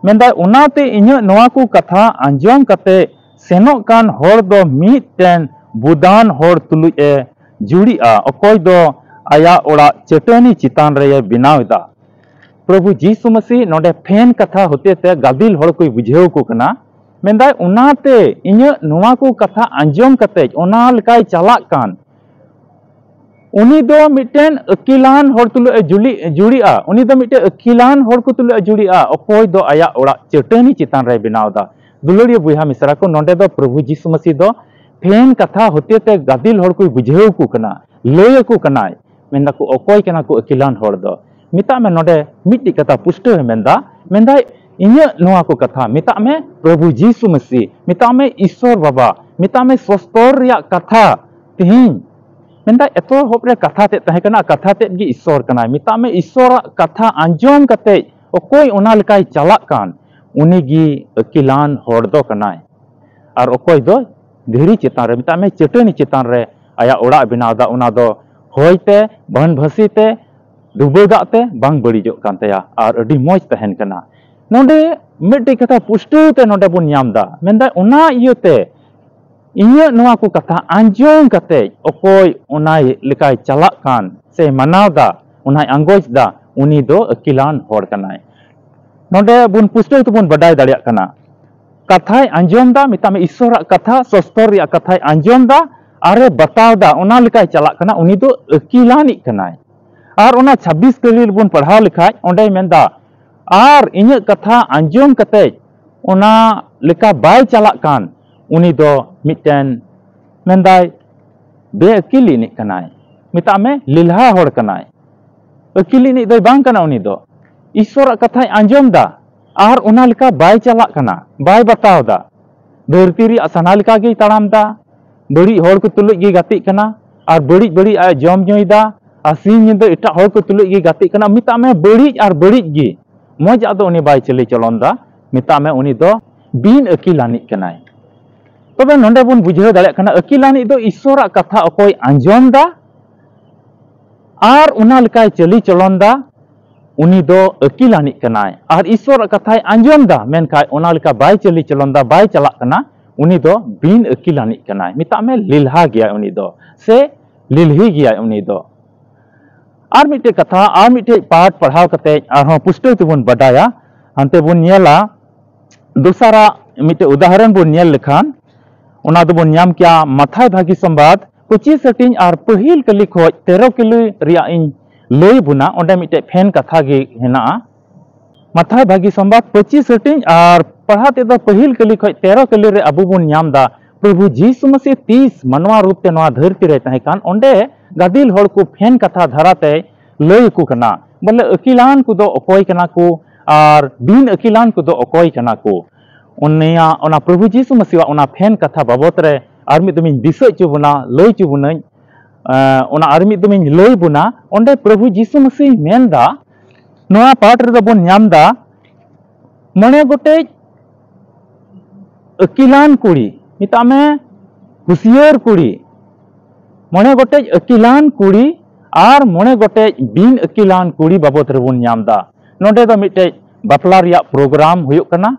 ᱢᱮᱱᱫᱟᱭ, ᱚᱱᱟᱛᱮ ᱤᱧᱟᱹᱜ ᱱᱚᱣᱟ ᱠᱚ ᱠᱟᱛᱷᱟ ᱟᱸᱡᱚᱢ ᱠᱟᱛᱮ ᱥᱮᱱᱚᱜ ᱠᱟᱱ ᱦᱚᱲ ᱫᱚ ᱢᱤᱫᱴᱮᱱ ᱵᱩᱫᱟᱱ ᱦᱚᱲ ᱛᱩᱞᱩᱡ ᱮ ᱡᱩᱲᱤᱜᱼᱟ, ᱚᱠᱚᱭ ᱫᱚ ᱟᱭᱟᱜ ᱚᱲᱟᱜ ᱪᱟᱹᱴᱟᱹᱱᱤ ᱪᱮᱛᱟᱱ ᱨᱮᱭᱮ ᱵᱮᱱᱟᱣ ᱮᱫᱟ᱾ ᱯᱨᱚᱵᱷᱩ ᱡᱤᱥᱩ ᱢᱟᱹᱥᱤ ᱱᱚᱰᱮ ᱯᱷᱮᱱ ᱠᱟᱛᱷᱟ ᱦᱚᱛᱮ ᱛᱮ ᱜᱟᱫᱮᱞ ᱦᱚᱲ ᱠᱚᱭ ᱵᱩᱡᱷᱟᱹᱣ ᱠᱚ ᱠᱟᱱᱟ᱾ ᱢᱮᱱᱫᱟᱭ, ᱚᱱᱟᱛᱮ ᱤᱧᱟᱹᱜ ᱱᱚᱣᱟ ᱠᱚ ᱠᱟᱛᱷᱟ ᱟᱸᱡᱚᱢ ᱠᱟᱛᱮ ᱚᱱᱟ ᱞᱮᱠᱟᱭ ᱪᱟᱞᱟᱜ ᱠᱟᱱ, ᱩᱱᱤ ᱫᱚ ᱢᱤᱫᱴᱮᱱ ᱟᱹᱠᱤᱞᱟᱱ ᱦᱚᱲ ᱛᱩᱞᱩᱡ ᱮ ᱡᱩᱞᱤ-, ᱡᱩᱲᱤᱜᱼᱟ᱾ ᱩᱱᱤ ᱫᱚ ᱢᱤᱫᱴᱮᱱ ᱟᱹᱠᱤᱞᱟᱱ ᱦᱚᱲ ᱠᱚ ᱛᱩᱞᱩᱡ ᱮ ᱡᱩᱲᱤᱜᱼᱟ, ᱚᱠᱚᱭ ᱫᱚ ᱟᱭᱟᱜ ᱚᱲᱟᱜ ᱪᱟᱹᱴᱟᱹᱱᱤ ᱪᱮᱛᱟᱱ ᱨᱮᱭ ᱵᱮᱱᱟᱣ ᱮᱫᱟ᱾ ᱫᱩᱞᱟᱹᱲᱤᱭᱟᱹ ᱵᱚᱭᱦᱟ ᱢᱤᱥᱨᱟ ᱠᱚ, ᱱᱚᱰᱮ ᱫᱚ ᱯᱨᱚᱵᱷᱩ ᱡᱤᱥᱩ ᱢᱟᱹᱥᱤ ᱫᱚ ᱯᱷᱮᱱ ᱠᱟᱛᱷᱟ ᱦᱚᱛᱮ ᱛᱮ ᱜᱟᱫᱮᱞ ᱦᱚᱲ ᱠᱚᱭ ᱵᱩᱡᱷᱟᱹᱣ ᱠᱚ ᱠᱟᱱᱟ, ᱞᱟᱹᱭ ᱟᱠᱚ ᱠᱟᱱᱟᱭ᱾ ᱢᱮᱱ ᱫᱟᱠᱚ, ᱚᱠᱚᱭ ᱠᱟᱱᱟ ᱠᱚ ᱟᱹᱠᱤᱞᱟᱱ ᱦᱚᱲ ᱫᱚ? ᱢᱮᱛᱟᱜ ᱢᱮ, ᱱᱚᱰᱮ ᱢᱤᱫᱴᱤᱡ ᱠᱟᱛᱷᱟ ᱯᱩᱥᱴᱟᱹᱣ ᱮ ᱢᱮᱱᱫᱟ, ᱢᱮᱱᱫᱟᱭ, ᱤᱧᱟᱹᱜ ᱱᱚᱣᱟ ᱠᱚ ᱠᱟᱛᱷᱟ, ᱢᱮᱛᱟᱜ ᱢᱮ ᱯᱨᱚᱵᱷᱩ ᱡᱤᱥᱩ ᱢᱟᱹᱥᱤ, ᱢᱮᱛᱟᱜ ᱢᱮ ᱤᱥᱚᱨ ᱵᱟᱵᱟ, ᱢᱮᱛᱟᱜ ᱢᱮ ᱥᱚᱥᱛᱚᱨ ᱨᱮᱭᱟᱜ ᱠᱟᱛᱷᱟ ᱛᱮᱦᱮᱧ᱾ ᱢᱮᱱᱫᱟᱭ, ᱮᱛᱚᱦᱚᱵ ᱨᱮ ᱠᱟᱛᱷᱟ ᱛᱮᱫ ᱛᱟᱦᱮᱸ ᱠᱟᱱᱟ, ᱠᱟᱛᱷᱟ ᱛᱮᱫ ᱜᱮ ᱤᱥᱚᱨ ᱠᱟᱱᱟᱭ᱾ ᱢᱮᱛᱟᱜ ᱢᱮ ᱤᱥᱚᱨᱟᱜ ᱠᱟᱛᱷᱟ ᱟᱸᱡᱚᱢ ᱠᱟᱛᱮ ᱚᱠᱚᱭ ᱚᱱᱟ ᱞᱮᱠᱟᱭ ᱪᱟᱞᱟᱜ ᱠᱟᱱ, ᱩᱱᱤ ᱜᱮ ᱟᱹᱠᱤᱞᱟᱱ ᱦᱚᱲ ᱫᱚ ᱠᱟᱱᱟᱭ᱾ ᱟᱨ ᱚᱠᱚᱭ ᱫᱚ ᱫᱷᱤᱨᱤ ᱪᱮᱛᱟᱱ ᱨᱮ, ᱢᱮᱛᱟᱜ ᱢᱮ ᱪᱟᱹᱴᱟᱹᱱᱤ ᱪᱮᱛᱟᱱ ᱨᱮ ᱟᱭᱟᱜ ᱚᱲᱟᱜ ᱵᱮᱱᱟᱣ ᱮᱫᱟ, ᱚᱱᱟ ᱫᱚ ᱦᱚᱭ ᱛᱮ, ᱵᱟᱱ ᱵᱷᱟᱹᱥᱤ ᱛᱮ, ᱰᱩᱵᱟᱹ ᱫᱟᱜ ᱛᱮ ᱵᱟᱝ ᱵᱟᱹᱲᱤᱡᱚᱜ ᱠᱟᱱ ᱛᱟᱭᱟ ᱟᱨ ᱟᱹᱰᱤ ᱢᱚᱡᱽ ᱛᱟᱦᱮᱱ ᱠᱟᱱᱟ᱾ ᱱᱚᱰᱮ ᱢᱤᱫᱴᱮᱡ ᱠᱟᱛᱷᱟ ᱯᱩᱥᱴᱟᱹᱣ ᱛᱮ ᱱᱚᱰᱮ ᱵᱚᱱ ᱧᱟᱢ ᱮᱫᱟ, ᱢᱮᱱᱫᱟᱭ, ᱚᱱᱟ ᱤᱭᱟᱹᱛᱮ ᱤᱧᱟᱹᱜ ᱱᱚᱣᱟ ᱠᱚ ᱠᱟᱛᱷᱟ ᱟᱸᱡᱚᱢ ᱠᱟᱛᱮ ᱚᱠᱚᱭ ᱚᱱᱟ ᱞᱮᱠᱟᱭ ᱪᱟᱞᱟᱜ ᱠᱟᱱ ᱥᱮ ᱢᱟᱱᱟᱣ ᱮᱫᱟ, ᱚᱱᱟᱭ ᱟᱸᱜᱚᱪ ᱮᱫᱟ, ᱩᱱᱤ ᱫᱚ ᱟᱹᱠᱤᱞᱟᱱ ᱦᱚᱲ ᱠᱟᱱᱟᱭ᱾ ᱱᱚᱰᱮ ᱵᱚᱱ ᱯᱩᱥᱴᱟᱹᱣ ᱛᱮᱵᱚᱱ ᱵᱟᱰᱟᱭ ᱫᱟᱲᱮᱭᱟᱜ ᱠᱟᱱᱟ, ᱠᱟᱛᱷᱟᱭ ᱟᱸᱡᱚᱢ ᱫᱟ, ᱢᱮᱛᱟᱜ ᱢᱮ ᱤᱥᱥᱚᱨᱟᱜ ᱠᱟᱛᱷᱟ, ᱥᱚᱥᱛᱚᱨ ᱨᱮᱭᱟᱜ ᱠᱟᱛᱷᱟᱭ ᱟᱸᱡᱚᱢ ᱫᱟ ᱟᱨᱮ ᱵᱟᱛᱟᱣ ᱫᱟ, ᱚᱱᱟ ᱞᱮᱠᱟᱭ ᱪᱟᱞᱟᱜ ᱠᱟᱱᱟ, ᱩᱱᱤ ᱫᱚ ᱟᱹᱠᱤᱞᱟᱱᱤᱡ ᱠᱟᱱᱟᱭ᱾ ᱟᱨ ᱚᱱᱟ ᱪᱷᱟᱵᱵᱤᱥ ᱠᱟᱹᱞᱤ ᱨᱮᱵᱚᱱ ᱯᱟᱲᱦᱟᱣ ᱞᱮᱠᱷᱟᱡ ᱚᱸᱰᱮᱭ ᱢᱮᱱᱫᱟ, ᱟᱨ ᱤᱧᱟᱹᱜ ᱠᱟᱛᱷᱟ ᱟᱸᱡᱚᱢ ᱠᱟᱛᱮᱡ ᱚᱱᱟ ᱞᱮᱠᱟ ᱵᱟᱭ ᱪᱟᱞᱟᱜ ᱠᱟᱱ, ᱩᱱᱤ ᱫᱚ ᱢᱤᱫᱴᱮᱱ ᱢᱮᱱᱫᱟᱭ ᱵᱮᱼᱟᱹᱠᱤᱞᱤᱡ ᱠᱟᱱᱟᱭ, ᱢᱮᱛᱟᱜ ᱢᱮ ᱞᱮᱞᱦᱟ ᱦᱚᱲ ᱠᱟᱱᱟᱭ᱾ ᱟᱹᱠᱤᱞᱤᱡ ᱫᱚᱭ ᱵᱟᱝ ᱠᱟᱱᱟ ᱩᱱᱤ ᱫᱚ᱾ ᱤᱥᱥᱚᱨᱟᱜ ᱠᱟᱛᱷᱟᱭ ᱟᱸᱡᱚᱢ ᱫᱟ ᱟᱨ ᱚᱱᱟ ᱞᱮᱠᱟ ᱵᱟᱭ ᱪᱟᱞᱟᱜ ᱠᱟᱱᱟ, ᱵᱟᱭ ᱵᱟᱛᱟᱣ ᱫᱟ᱾ ᱫᱷᱟᱹᱨᱛᱤ ᱨᱮᱭᱟᱜ ᱥᱟᱱᱟ ᱞᱮᱠᱟ ᱜᱮᱭ ᱛᱟᱲᱟᱢ ᱫᱟ, ᱵᱟᱹᱲᱤᱡ ᱦᱚᱲ ᱠᱚ ᱛᱩᱞᱩᱡ ᱜᱮᱭ ᱜᱟᱛᱮᱜ ᱠᱟᱱᱟ, ᱟᱨ ᱵᱟᱹᱲᱤᱡ ᱵᱟᱹᱲᱤᱡ ᱟᱡ ᱡᱚᱢ ᱧᱩᱭ ᱫᱟ, ᱟᱨ ᱥᱤᱧ ᱧᱤᱫᱟᱹ ᱮᱴᱟᱜ ᱦᱚᱲ ᱠᱚ ᱛᱩᱞᱩᱡ ᱜᱮᱭ ᱜᱟᱛᱮᱜ ᱠᱟᱱᱟ᱾ ᱢᱮᱛᱟᱜ ᱢᱮ ᱵᱟᱹᱲᱤᱡ ᱟᱨ ᱵᱟᱹᱲᱤᱡ ᱜᱮ, ᱢᱚᱡᱽ ᱟᱜ ᱫᱚ ᱩᱱᱤ ᱵᱟᱭ ᱪᱟᱹᱞᱤ ᱪᱚᱞᱚᱱ ᱫᱟ᱾ ᱢᱮᱛᱟᱜ ᱢᱮ ᱩᱱᱤ ᱫᱚ ᱵᱤᱱ ᱟᱹᱠᱤᱞᱟᱱᱤᱡ ᱠᱟᱱᱟᱭ᱾ ᱛᱚᱵᱮ ᱱᱚᱰᱮ ᱵᱚᱱ ᱵᱩᱡᱷᱟᱹᱣ ᱫᱟᱲᱮᱭᱟᱜ ᱠᱟᱱᱟ, ᱟᱹᱠᱤᱞᱟᱱᱤᱡ ᱫᱚ ᱤᱥᱥᱚᱨᱟᱜ ᱠᱟᱛᱷᱟ ᱚᱠᱚᱭ ᱟᱸᱡᱚᱢ ᱫᱟ ᱟᱨ ᱚᱱᱟ ᱞᱮᱠᱟᱭ ᱪᱟᱹᱞᱤ ᱪᱚᱞᱚᱱ ᱫᱟ, ᱩᱱᱤ ᱫᱚ ᱟᱹᱠᱤᱞᱟᱱᱤᱡ ᱠᱟᱱᱟᱭ᱾ ᱟᱨ ᱤᱥᱥᱚᱨᱟᱜ ᱠᱟᱛᱷᱟᱭ ᱟᱸᱡᱚᱢ ᱫᱟ, ᱢᱮᱱᱠᱷᱟᱡ ᱚᱱᱟ ᱞᱮᱠᱟ ᱵᱟᱭ ᱪᱟᱹᱞᱤ ᱪᱚᱞᱚᱱ ᱫᱟ, ᱵᱟᱭ ᱪᱟᱞᱟᱜ ᱠᱟᱱᱟ, ᱩᱱᱤ ᱫᱚ ᱵᱤᱱ ᱟᱹᱠᱤᱞᱟᱱᱤᱡ ᱠᱟᱱᱟᱭ᱾ ᱢᱮᱛᱟᱜ ᱢᱮ ᱞᱮᱞᱦᱟ ᱜᱮᱭᱟᱭ ᱩᱱᱤ ᱫᱚ, ᱥᱮ ᱞᱤᱞᱦᱤ ᱜᱮᱭᱟᱭ ᱩᱱᱤ ᱫᱚ᱾ ᱟᱨ ᱢᱤᱫᱴᱮᱡ ᱠᱟᱛᱷᱟ, ᱟᱨ ᱢᱤᱫᱴᱮᱡ ᱯᱟᱴ ᱯᱟᱲᱦᱟᱣ ᱠᱟᱛᱮ ᱟᱨᱦᱚᱸ ᱯᱩᱥᱴᱟᱹᱣ ᱛᱮᱵᱚᱱ ᱵᱟᱰᱟᱭᱟ᱾ ᱦᱟᱱᱛᱮ ᱵᱚᱱ ᱧᱮᱞᱟ, ᱫᱚᱥᱟᱨᱟᱜ ᱢᱤᱫᱴᱮᱡ ᱩᱫᱟᱦᱚᱨᱚᱱ ᱵᱚᱱ ᱧᱮᱞ ᱞᱮᱠᱷᱟᱱ, ᱚᱱᱟ ᱫᱚᱵᱚᱱ ᱧᱟᱢ ᱠᱮᱭᱟ ᱢᱟᱛᱷᱟᱭ ᱵᱷᱟᱹᱜᱤ ᱥᱚᱢᱵᱟᱫ ᱯᱚᱸᱪᱤᱥ ᱦᱟᱹᱴᱤᱧ ᱟᱨ ᱯᱟᱹᱦᱤᱞ ᱠᱟᱹᱞᱤ ᱠᱷᱚᱡ ᱛᱮᱨᱚ ᱠᱟᱹᱞᱤ ᱨᱮᱭᱟᱜ ᱤᱧ ᱞᱟᱹᱭ ᱵᱚᱱᱟ᱾ ᱚᱸᱰᱮ ᱢᱤᱫᱴᱮᱡ ᱯᱷᱮᱱ ᱠᱟᱛᱷᱟ ᱜᱮ ᱦᱮᱱᱟᱜᱼᱟ᱾ ᱢᱟᱛᱷᱟᱭ ᱵᱷᱟᱹᱜᱤ ᱥᱚᱢᱵᱟᱫ ᱯᱚᱸᱪᱤᱥ ᱦᱟᱹᱴᱤᱧ ᱟᱨ ᱯᱟᱲᱦᱟᱣ ᱛᱮᱫᱚ ᱯᱟᱹᱦᱤᱞ ᱠᱟᱹᱞᱤ ᱠᱷᱚᱡ ᱛᱮᱨᱚ ᱠᱟᱹᱞᱤ ᱨᱮ ᱟᱵᱚ ᱵᱚᱱ ᱧᱟᱢ ᱫᱟ, ᱯᱨᱚᱵᱷᱩ ᱡᱤᱥᱩ ᱢᱟᱹᱥᱤ ᱛᱤᱥ ᱢᱟᱱᱣᱟ ᱨᱩᱯ ᱛᱮ ᱱᱚᱣᱟ ᱫᱷᱟᱹᱨᱛᱤ ᱨᱮ ᱛᱟᱦᱮᱸ ᱠᱟᱱ, ᱚᱸᱰᱮ ᱜᱟᱫᱤᱞ ᱦᱚᱲ ᱠᱚ ᱯᱷᱮᱱ ᱠᱟᱛᱷᱟ ᱫᱷᱟᱨᱟ ᱛᱮᱭ ᱞᱟᱹᱭ ᱟᱠᱚ ᱠᱟᱱᱟ, ᱵᱚᱞᱮ ᱟᱹᱠᱤᱞᱟᱱ ᱠᱚᱫᱚ ᱚᱠᱚᱭ ᱠᱟᱱᱟ ᱠᱚ ᱟᱨ ᱵᱤᱱ ᱟᱹᱠᱤᱞᱟᱱ ᱠᱚᱫᱚ ᱚᱠᱚᱭ ᱠᱟᱱᱟ ᱠᱚ᱾ ᱩᱱᱤᱭᱟᱜ, ᱚᱱᱟ ᱯᱨᱚᱵᱷᱩ ᱡᱤᱥᱩ ᱢᱟᱹᱥᱤᱣᱟᱜ ᱚᱱᱟ ᱯᱷᱮᱱ ᱠᱟᱛᱷᱟ ᱵᱟᱵᱚᱛ ᱨᱮ ᱟᱨ ᱢᱤᱫ ᱫᱚᱢ ᱤᱧ ᱫᱤᱥᱟᱹ ᱦᱚᱪᱚ ᱵᱚᱱᱟ, ᱞᱟᱹᱭ ᱦᱚᱪᱚ ᱵᱚᱱᱟᱹᱧ᱾ ᱮᱸ, ᱚᱱᱟ ᱟᱨ ᱢᱤᱫ ᱫᱚᱢ ᱤᱧ ᱞᱟᱹᱭ ᱵᱚᱱᱟ᱾ ᱚᱸᱰᱮ ᱯᱨᱚᱵᱷᱩ ᱡᱤᱥᱩ ᱢᱟᱹᱥᱤ ᱢᱮᱱ ᱫᱟ, ᱱᱚᱣᱟ ᱯᱟᱴ ᱨᱮᱫᱚ ᱵᱚᱱ ᱧᱟᱢ ᱫᱟ, ᱢᱚᱬᱮ ᱜᱚᱴᱮᱡ ᱟᱹᱠᱤᱞᱟᱱ ᱠᱩᱲᱤ, ᱢᱮᱛᱟᱜ ᱢᱮ ᱦᱩᱥᱤᱭᱟᱹᱨ ᱠᱩᱲᱤ, ᱢᱚᱬᱮ ᱜᱚᱴᱮᱡ ᱟᱹᱠᱤᱞᱟᱱ ᱠᱩᱲᱤ ᱟᱨ ᱢᱚᱬᱮ ᱜᱚᱴᱮᱡ ᱵᱤᱱ ᱟᱹᱠᱤᱞᱟᱱ ᱠᱩᱲᱤ ᱵᱟᱵᱚᱛ ᱨᱮᱵᱚᱱ ᱧᱟᱢ ᱫᱟ᱾ ᱱᱚᱰᱮ ᱫᱚ ᱢᱤᱫᱴᱮᱡ ᱵᱟᱯᱞᱟ ᱨᱮᱭᱟᱜ ᱯᱨᱳᱜᱨᱟᱢ ᱦᱩᱭᱩᱜ ᱠᱟᱱᱟ,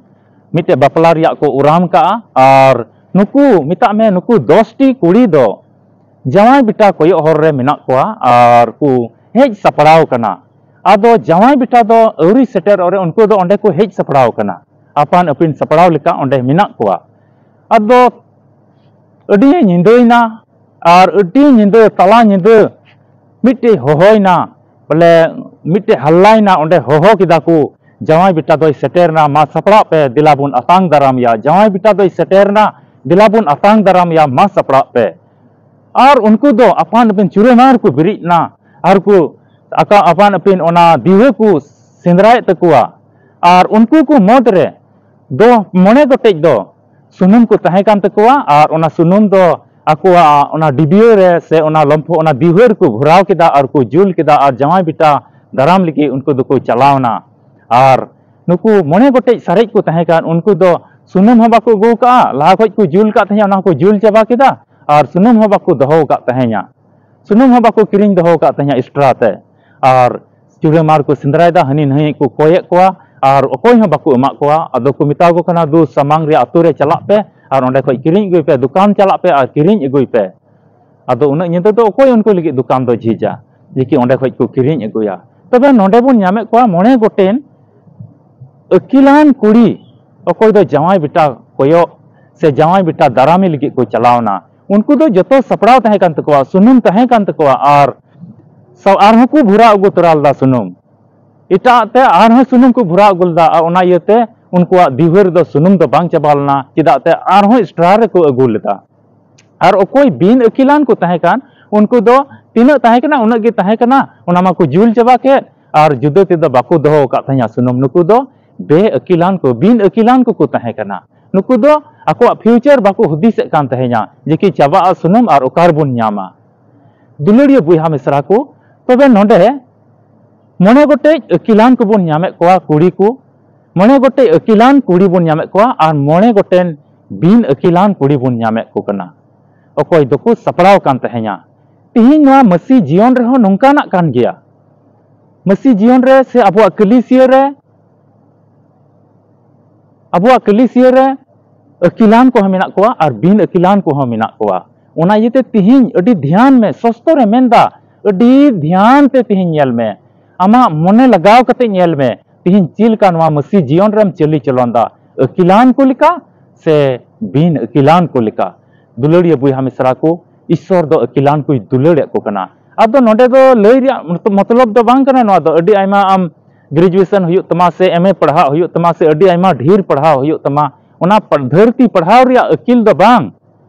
ᱢᱤᱫᱴᱮᱡ ᱵᱟᱯᱞᱟ ᱨᱮᱭᱟᱜ ᱠᱚ ᱚᱨᱟᱢ ᱠᱟᱜᱼᱟ, ᱟᱨ ᱱᱩᱠᱩ, ᱢᱮᱛᱟᱜ ᱢᱮ, ᱱᱩᱠᱩ ᱫᱚᱥ ᱴᱤ ᱠᱩᱲᱤ ᱫᱚ ᱡᱟᱶᱟᱭ ᱵᱮᱴᱟ ᱠᱚᱭᱚᱜ ᱦᱚᱨ ᱨᱮ ᱢᱮᱱᱟᱜ ᱠᱚᱣᱟ ᱟᱨ ᱠᱚ ᱦᱮᱡ ᱥᱟᱯᱲᱟᱣ ᱠᱟᱱᱟ᱾ ᱟᱫᱚ ᱡᱟᱶᱟᱭ ᱵᱮᱴᱟ ᱫᱚ ᱟᱹᱣᱨᱤ ᱥᱮᱴᱮᱨᱚᱜ ᱨᱮ ᱩᱱᱠᱩ ᱫᱚ ᱚᱸᱰᱮ ᱠᱚ ᱦᱮᱡ ᱥᱟᱯᱲᱟᱣ ᱠᱟᱱᱟ᱾ ᱟᱯᱟᱱ ᱟᱹᱯᱤᱱ ᱥᱟᱯᱲᱟᱣ ᱞᱮᱠᱟ ᱚᱸᱰᱮ ᱢᱮᱱᱟᱜ ᱠᱚᱣᱟ᱾ ᱟᱫᱚ ᱟᱹᱰᱤ ᱧᱤᱫᱟᱹᱭᱮᱱᱟ, ᱟᱨ ᱟᱹᱰᱤ ᱧᱤᱫᱟᱹ, ᱛᱟᱞᱟ ᱧᱤᱫᱟᱹ ᱢᱤᱫᱴᱮᱡ ᱦᱚᱦᱚᱭᱮᱱᱟ, ᱵᱚᱞᱮ ᱢᱤᱫᱴᱮᱡ ᱦᱟᱞᱞᱟᱭᱮᱱᱟ᱾ ᱚᱸᱰᱮ ᱦᱚᱦᱚ ᱠᱮᱫᱟ ᱠᱚ, "ᱡᱟᱶᱟᱭ ᱵᱮᱴᱟ ᱫᱚᱭ ᱥᱮᱴᱮᱨᱱᱟ, ᱢᱟ ᱥᱟᱯᱲᱟᱜ ᱯᱮ, ᱫᱮᱞᱟ ᱵᱚᱱ ᱟᱛᱟᱝ ᱫᱟᱨᱟᱢ ᱭᱟ᱾ ᱡᱟᱶᱟᱭ ᱵᱮᱴᱟ ᱫᱚᱭ ᱥᱮᱴᱮᱨᱱᱟ, ᱫᱮᱞᱟ ᱵᱚᱱ ᱟᱛᱟᱝ ᱫᱟᱨᱟᱢ ᱭᱟ, ᱢᱟ ᱥᱟᱯᱲᱟᱜ ᱯᱮ᱾" ᱟᱨ ᱩᱱᱠᱩ ᱫᱚ ᱟᱯᱟᱱ ᱟᱹᱯᱤᱱ ᱪᱩᱨᱟᱹ ᱢᱟᱨ ᱠᱚ ᱵᱮᱨᱮᱫ ᱮᱱᱟ, ᱟᱨ ᱠᱚ ᱟᱠᱟ-, ᱟᱯᱟᱱ ᱟᱹᱯᱤᱱ ᱚᱱᱟ ᱫᱤᱣᱦᱟᱹ ᱠᱚ ᱥᱮᱸᱫᱽᱨᱟᱭᱮᱫ ᱛᱟᱠᱚᱣᱟ᱾ ᱟᱨ ᱩᱱᱠᱩ ᱠᱚ ᱢᱩᱫᱽᱨᱮ ᱫᱚ ᱢᱚᱬᱮ ᱜᱚᱴᱮᱡ ᱫᱚ ᱥᱩᱱᱩᱢ ᱠᱚ ᱛᱟᱦᱮᱸ ᱠᱟᱱ ᱛᱟᱠᱚᱣᱟ, ᱟᱨ ᱚᱱᱟ ᱥᱩᱱᱩᱢ ᱫᱚ ᱟᱠᱚᱣᱟᱜ ᱚᱱᱟ ᱰᱤᱵᱤᱭᱟᱹ ᱨᱮ ᱥᱮ ᱚᱱᱟ ᱞᱚᱢᱯᱷᱚ, ᱚᱱᱟ ᱫᱤᱣᱦᱟᱹ ᱨᱮᱠᱚ ᱵᱷᱚᱨᱟᱣ ᱠᱮᱫᱟ ᱟᱨ ᱠᱚ ᱡᱩᱞ ᱠᱮᱫᱟ, ᱟᱨ ᱡᱟᱶᱟᱭ ᱵᱮᱴᱟ ᱫᱟᱨᱟᱢ ᱞᱟᱹᱜᱤᱫ ᱩᱱᱠᱩ ᱫᱚᱠᱚ ᱪᱟᱞᱟᱣ ᱮᱱᱟ᱾ ᱟᱨ ᱱᱩᱠᱩ ᱢᱚᱬᱮ ᱜᱚᱴᱮᱡ ᱥᱟᱨᱮᱡ ᱠᱚ ᱛᱟᱦᱮᱸ ᱠᱟᱱ, ᱩᱱᱠᱩ ᱫᱚ ᱥᱩᱱᱩᱢ ᱦᱚᱸ ᱵᱟᱠᱚ ᱟᱹᱜᱩ ᱟᱠᱟᱫᱼᱟ, ᱞᱟᱦᱟ ᱠᱷᱚᱡ ᱠᱚ ᱡᱩᱞ ᱟᱠᱟᱫ ᱛᱟᱦᱮᱸᱫ, ᱚᱱᱟ ᱦᱚᱸᱠᱚ ᱡᱩᱞ ᱪᱟᱵᱟ ᱠᱮᱫᱟ, ᱟᱨ ᱥᱩᱱᱩᱢ ᱦᱚᱸ ᱵᱟᱠᱚ ᱫᱚᱦᱚ ᱟᱠᱟᱫ ᱛᱟᱦᱮᱸᱫᱼᱟ, ᱥᱩᱱᱩᱢ ᱦᱚᱸ ᱵᱟᱠᱚ ᱠᱤᱨᱤᱧ ᱫᱚᱦᱚ ᱟᱠᱟᱫ ᱛᱟᱦᱮᱸᱫᱼᱟ ᱮᱠᱥᱴᱨᱟ ᱛᱮ᱾ ᱟᱨ ᱪᱩᱲᱟᱹᱢᱟᱨ ᱠᱚ ᱥᱮᱸᱫᱽᱨᱟᱭᱮᱫᱟ, ᱦᱟᱹᱱᱤ ᱱᱟᱹᱭ ᱠᱚ ᱠᱚᱭᱮᱫ ᱠᱚᱣᱟ, ᱟᱨ ᱚᱠᱚᱭ ᱦᱚᱸ ᱵᱟᱠᱚ ᱮᱢᱟᱜ ᱠᱚᱣᱟ᱾ ᱟᱫᱚ ᱠᱚ ᱢᱮᱛᱟ ᱠᱚ ᱠᱟᱱᱟ, "ᱫᱩ, ᱥᱟᱢᱟᱝ ᱨᱮᱭᱟᱜ ᱟᱛᱳ ᱨᱮ ᱪᱟᱞᱟᱜ ᱯᱮ ᱟᱨ ᱚᱸᱰᱮ ᱠᱷᱚᱡ ᱠᱤᱨᱤᱧ ᱟᱹᱜᱩᱭ ᱯᱮ, ᱫᱚᱠᱟᱱ ᱪᱟᱞᱟᱜ ᱯᱮ ᱟᱨ ᱠᱤᱨᱤᱧ ᱟᱹᱜᱩᱭ ᱯᱮ᱾" ᱟᱫᱚ ᱩᱱᱟᱹᱜ ᱧᱤᱫᱟᱹ ᱫᱚ ᱚᱠᱚᱭ ᱩᱱᱠᱩ ᱞᱟᱹᱜᱤᱫ ᱫᱚᱠᱟᱱ ᱫᱚ ᱡᱷᱤᱡᱟ, ᱡᱮ ᱠᱤ ᱚᱸᱰᱮ ᱠᱷᱚᱡ ᱠᱚ ᱠᱤᱨᱤᱧ ᱟᱹᱜᱩᱭᱟ? ᱛᱚᱵᱮ ᱱᱚᱰᱮ ᱵᱚᱱ ᱧᱟᱢᱮᱫ ᱠᱚᱣᱟ ᱢᱚᱬᱮ ᱜᱚᱴᱮᱱ ᱟᱹᱠᱤᱞᱟᱱ ᱠᱩᱲᱤ, ᱚᱠᱚᱭ ᱫᱚ ᱡᱟᱶᱟᱭ ᱵᱮᱴᱟ ᱠᱚᱭᱚᱜ ᱥᱮ ᱡᱟᱶᱟᱭ ᱵᱮᱴᱟ ᱫᱟᱨᱟᱢᱤ ᱞᱟᱹᱜᱤᱫ ᱠᱚ ᱪᱟᱞᱟᱣᱱᱟ᱾ ᱩᱱᱠᱩ ᱫᱚ ᱡᱚᱛᱚ ᱥᱟᱯᱲᱟᱣ ᱛᱟᱦᱮᱸ ᱠᱟᱱ ᱛᱟᱠᱚᱣᱟ, ᱥᱩᱱᱩᱢ ᱛᱟᱦᱮᱸ ᱠᱟᱱ ᱛᱟᱠᱚᱣᱟ, ᱟᱨ ᱥᱟ-, ᱟᱨᱦᱚᱸ ᱠᱚ ᱵᱷᱚᱨᱟᱣ ᱟᱹᱜᱩ ᱛᱚᱨᱟ ᱞᱮᱫᱟ ᱥᱩᱱᱩᱢ᱾ ᱮᱴᱟᱜ ᱛᱮ ᱟᱨᱦᱚᱸ ᱥᱩᱱᱩᱢ ᱠᱚ ᱵᱷᱚᱨᱟᱣ ᱟᱹᱜᱩ ᱞᱮᱫᱟ, ᱟᱨ ᱚᱱᱟ ᱤᱭᱟᱹᱛᱮ ᱩᱱᱠᱩᱣᱟᱜ ᱫᱤᱣᱦᱟᱹ ᱨᱮᱫᱚ ᱥᱩᱱᱩᱢ ᱫᱚ ᱵᱟᱝ ᱪᱟᱵᱟ ᱞᱮᱱᱟ, ᱪᱮᱫᱟᱜ ᱛᱮ ᱟᱨᱦᱚᱸ ᱮᱠᱥᱴᱨᱟ ᱨᱮᱠᱚ ᱟᱹᱜᱩ ᱞᱮᱫᱟ᱾ ᱟᱨ ᱚᱠᱚᱭ ᱵᱤᱱ ᱟᱹᱠᱤᱞᱟᱱ ᱠᱚ ᱛᱟᱦᱮᱸ ᱠᱟᱱ, ᱩᱱᱠᱩ ᱫᱚ ᱛᱤᱱᱟᱹᱜ ᱛᱟᱦᱮᱸ ᱠᱟᱱᱟ, ᱩᱱᱟᱹᱜ ᱜᱮ ᱛᱟᱦᱮᱸ ᱠᱟᱱᱟ, ᱚᱱᱟ ᱢᱟᱠᱚ ᱡᱩᱞ ᱪᱟᱵᱟ ᱠᱮᱫ, ᱟᱨ ᱡᱩᱫᱟᱹ ᱛᱮᱫᱚ ᱵᱟᱠᱚ ᱫᱚᱦᱚ ᱟᱠᱟᱫ ᱛᱟᱦᱮᱸᱫ ᱥᱩᱱᱩᱢ᱾ ᱱᱩᱠᱩ ᱫᱚ ᱵᱮᱼᱟᱹᱠᱤᱞᱟᱱ ᱠᱚ, ᱵᱤᱱ ᱟᱹᱠᱤᱞᱟᱱ ᱠᱚᱠᱚ ᱛᱟᱦᱮᱸ ᱠᱟᱱᱟ᱾ ᱱᱩᱠᱩ ᱫᱚ ᱟᱠᱚᱣᱟᱜ ᱯᱷᱤᱭᱩᱪᱟᱨ ᱵᱟᱠᱚ ᱦᱩᱫᱤᱥᱮᱫ ᱠᱟᱱ ᱛᱟᱦᱮᱸᱫᱼᱟ, ᱡᱮ ᱠᱤ ᱪᱟᱵᱟᱜᱼᱟ ᱥᱩᱱᱩᱢ ᱟᱨ ᱚᱠᱟ ᱨᱮᱵᱚᱱ ᱧᱟᱢᱟ᱾ ᱫᱩᱞᱟᱹᱲᱤᱭᱟᱹ ᱵᱚᱭᱦᱟ ᱢᱤᱥᱨᱟ ᱠᱚ, ᱛᱚᱵᱮ ᱱᱚᱰᱮ ᱢᱚᱬᱮ ᱜᱚᱴᱮᱡ ᱟᱹᱠᱤᱞᱟᱱ ᱠᱚᱵᱚᱱ ᱧᱟᱢᱮᱫ ᱠᱚᱣᱟ ᱠᱩᱲᱤ ᱠᱚ, ᱢᱚᱬᱮ ᱜᱚᱴᱮᱡ ᱟᱹᱠᱤᱞᱟᱱ ᱠᱩᱲᱤ ᱵᱚᱱ ᱧᱟᱢᱮᱫ ᱠᱚᱣᱟ ᱟᱨ ᱢᱚᱬᱮ ᱜᱚᱴᱮᱱ ᱵᱤᱱ ᱟᱹᱠᱤᱞᱟᱱ ᱠᱩᱲᱤ ᱵᱚᱱ ᱧᱟᱢᱮᱫ ᱠᱚ ᱠᱟᱱᱟ, ᱚᱠᱚᱭ ᱫᱚᱠᱚ ᱥᱟᱯᱲᱟᱣ ᱠᱟᱱ ᱛᱟᱦᱮᱸᱫᱼᱟ᱾ ᱛᱮᱦᱮᱧ ᱱᱚᱣᱟ ᱢᱟᱹᱥᱤ ᱡᱤᱭᱚᱱ ᱨᱮᱦᱚᱸ ᱱᱚᱝᱠᱟᱱᱟᱜ ᱠᱟᱱ ᱜᱮᱭᱟ᱾ ᱢᱟᱹᱥᱤ ᱡᱤᱭᱚᱱ ᱨᱮ ᱥᱮ ᱟᱵᱚᱣᱟᱜ ᱠᱟᱹᱞᱤᱥᱤᱭᱟᱹ ᱨᱮ, ᱟᱵᱚᱣᱟᱜ ᱠᱟᱹᱞᱤᱥᱤᱭᱟᱹ ᱨᱮ ᱟᱹᱠᱤᱞᱟᱱ ᱠᱚᱦᱚᱸ ᱢᱮᱱᱟᱜ ᱠᱚᱣᱟ ᱟᱨ ᱵᱤᱱ ᱟᱹᱠᱤᱞᱟᱱ ᱠᱚᱦᱚᱸ ᱢᱮᱱᱟᱜ ᱠᱚᱣᱟ᱾ ᱚᱱᱟ ᱤᱭᱟᱹᱛᱮ ᱛᱤᱦᱤᱧ ᱟᱹᱰᱤ ᱫᱷᱮᱭᱟᱱ ᱢᱮ, ᱥᱚᱥᱛᱚ ᱨᱮ ᱢᱮᱱᱫᱟ, ᱟᱹᱰᱤ ᱫᱷᱮᱭᱟᱱ ᱛᱮ ᱛᱤᱦᱤᱧ ᱧᱮᱞ ᱢᱮ, ᱟᱢᱟᱜ ᱢᱚᱱᱮ ᱞᱟᱜᱟᱣ ᱠᱟᱛᱮ ᱧᱮᱞ ᱢᱮ᱾ ᱛᱤᱦᱤᱧ ᱪᱮᱫ ᱞᱮᱠᱟ ᱱᱚᱣᱟ ᱢᱟᱹᱥᱤ ᱡᱤᱭᱚᱱ ᱨᱮᱢ ᱪᱟᱹᱞᱤ ᱪᱚᱞᱚᱱ ᱫᱟ? ᱟᱹᱠᱤᱞᱟᱱ ᱠᱚ ᱞᱮᱠᱟ ᱥᱮ ᱵᱤᱱ ᱟᱹᱠᱤᱞᱟᱱ ᱠᱚ ᱞᱮᱠᱟ? ᱫᱩᱞᱟᱹᱲᱤᱭᱟᱹ ᱵᱚᱭᱦᱟ ᱢᱤᱥᱨᱟ ᱠᱚ, ᱤᱥᱥᱚᱨ ᱫᱚ ᱟᱹᱠᱤᱞᱟᱱ ᱠᱚᱭ ᱫᱩᱞᱟᱹᱲᱮᱫ ᱠᱚ ᱠᱟᱱᱟ᱾ ᱟᱫᱚ ᱱᱚᱰᱮ ᱫᱚ ᱞᱟᱹᱭ ᱨᱮᱭᱟᱜ ᱢᱚᱛ-, ᱢᱚᱛᱞᱚᱵ ᱫᱚ ᱵᱟᱝ ᱠᱟᱱᱟ ᱱᱚᱣᱟ ᱫᱚ ᱟᱹᱰᱤ ᱟᱭᱢᱟ ᱟᱢ graduation ᱦᱩᱭᱩᱜ ᱛᱟᱢᱟ ᱥᱮ M A ᱯᱟᱲᱦᱟᱜ ᱦᱩᱭᱩᱜ ᱛᱟᱢᱟ ᱥᱮ ᱟᱹᱰᱤ ᱟᱭᱢᱟ ᱰᱷᱮᱨ ᱯᱟᱲᱦᱟᱣ ᱦᱩᱭᱩᱜ ᱛᱟᱢᱟ, ᱚᱱᱟ ᱯᱟ-, ᱫᱷᱟᱹᱨᱛᱤ ᱯᱟᱲᱦᱟᱣ ᱨᱮᱭᱟᱜ ᱟᱹᱠᱤᱞ ᱫᱚ ᱵᱟᱝ᱾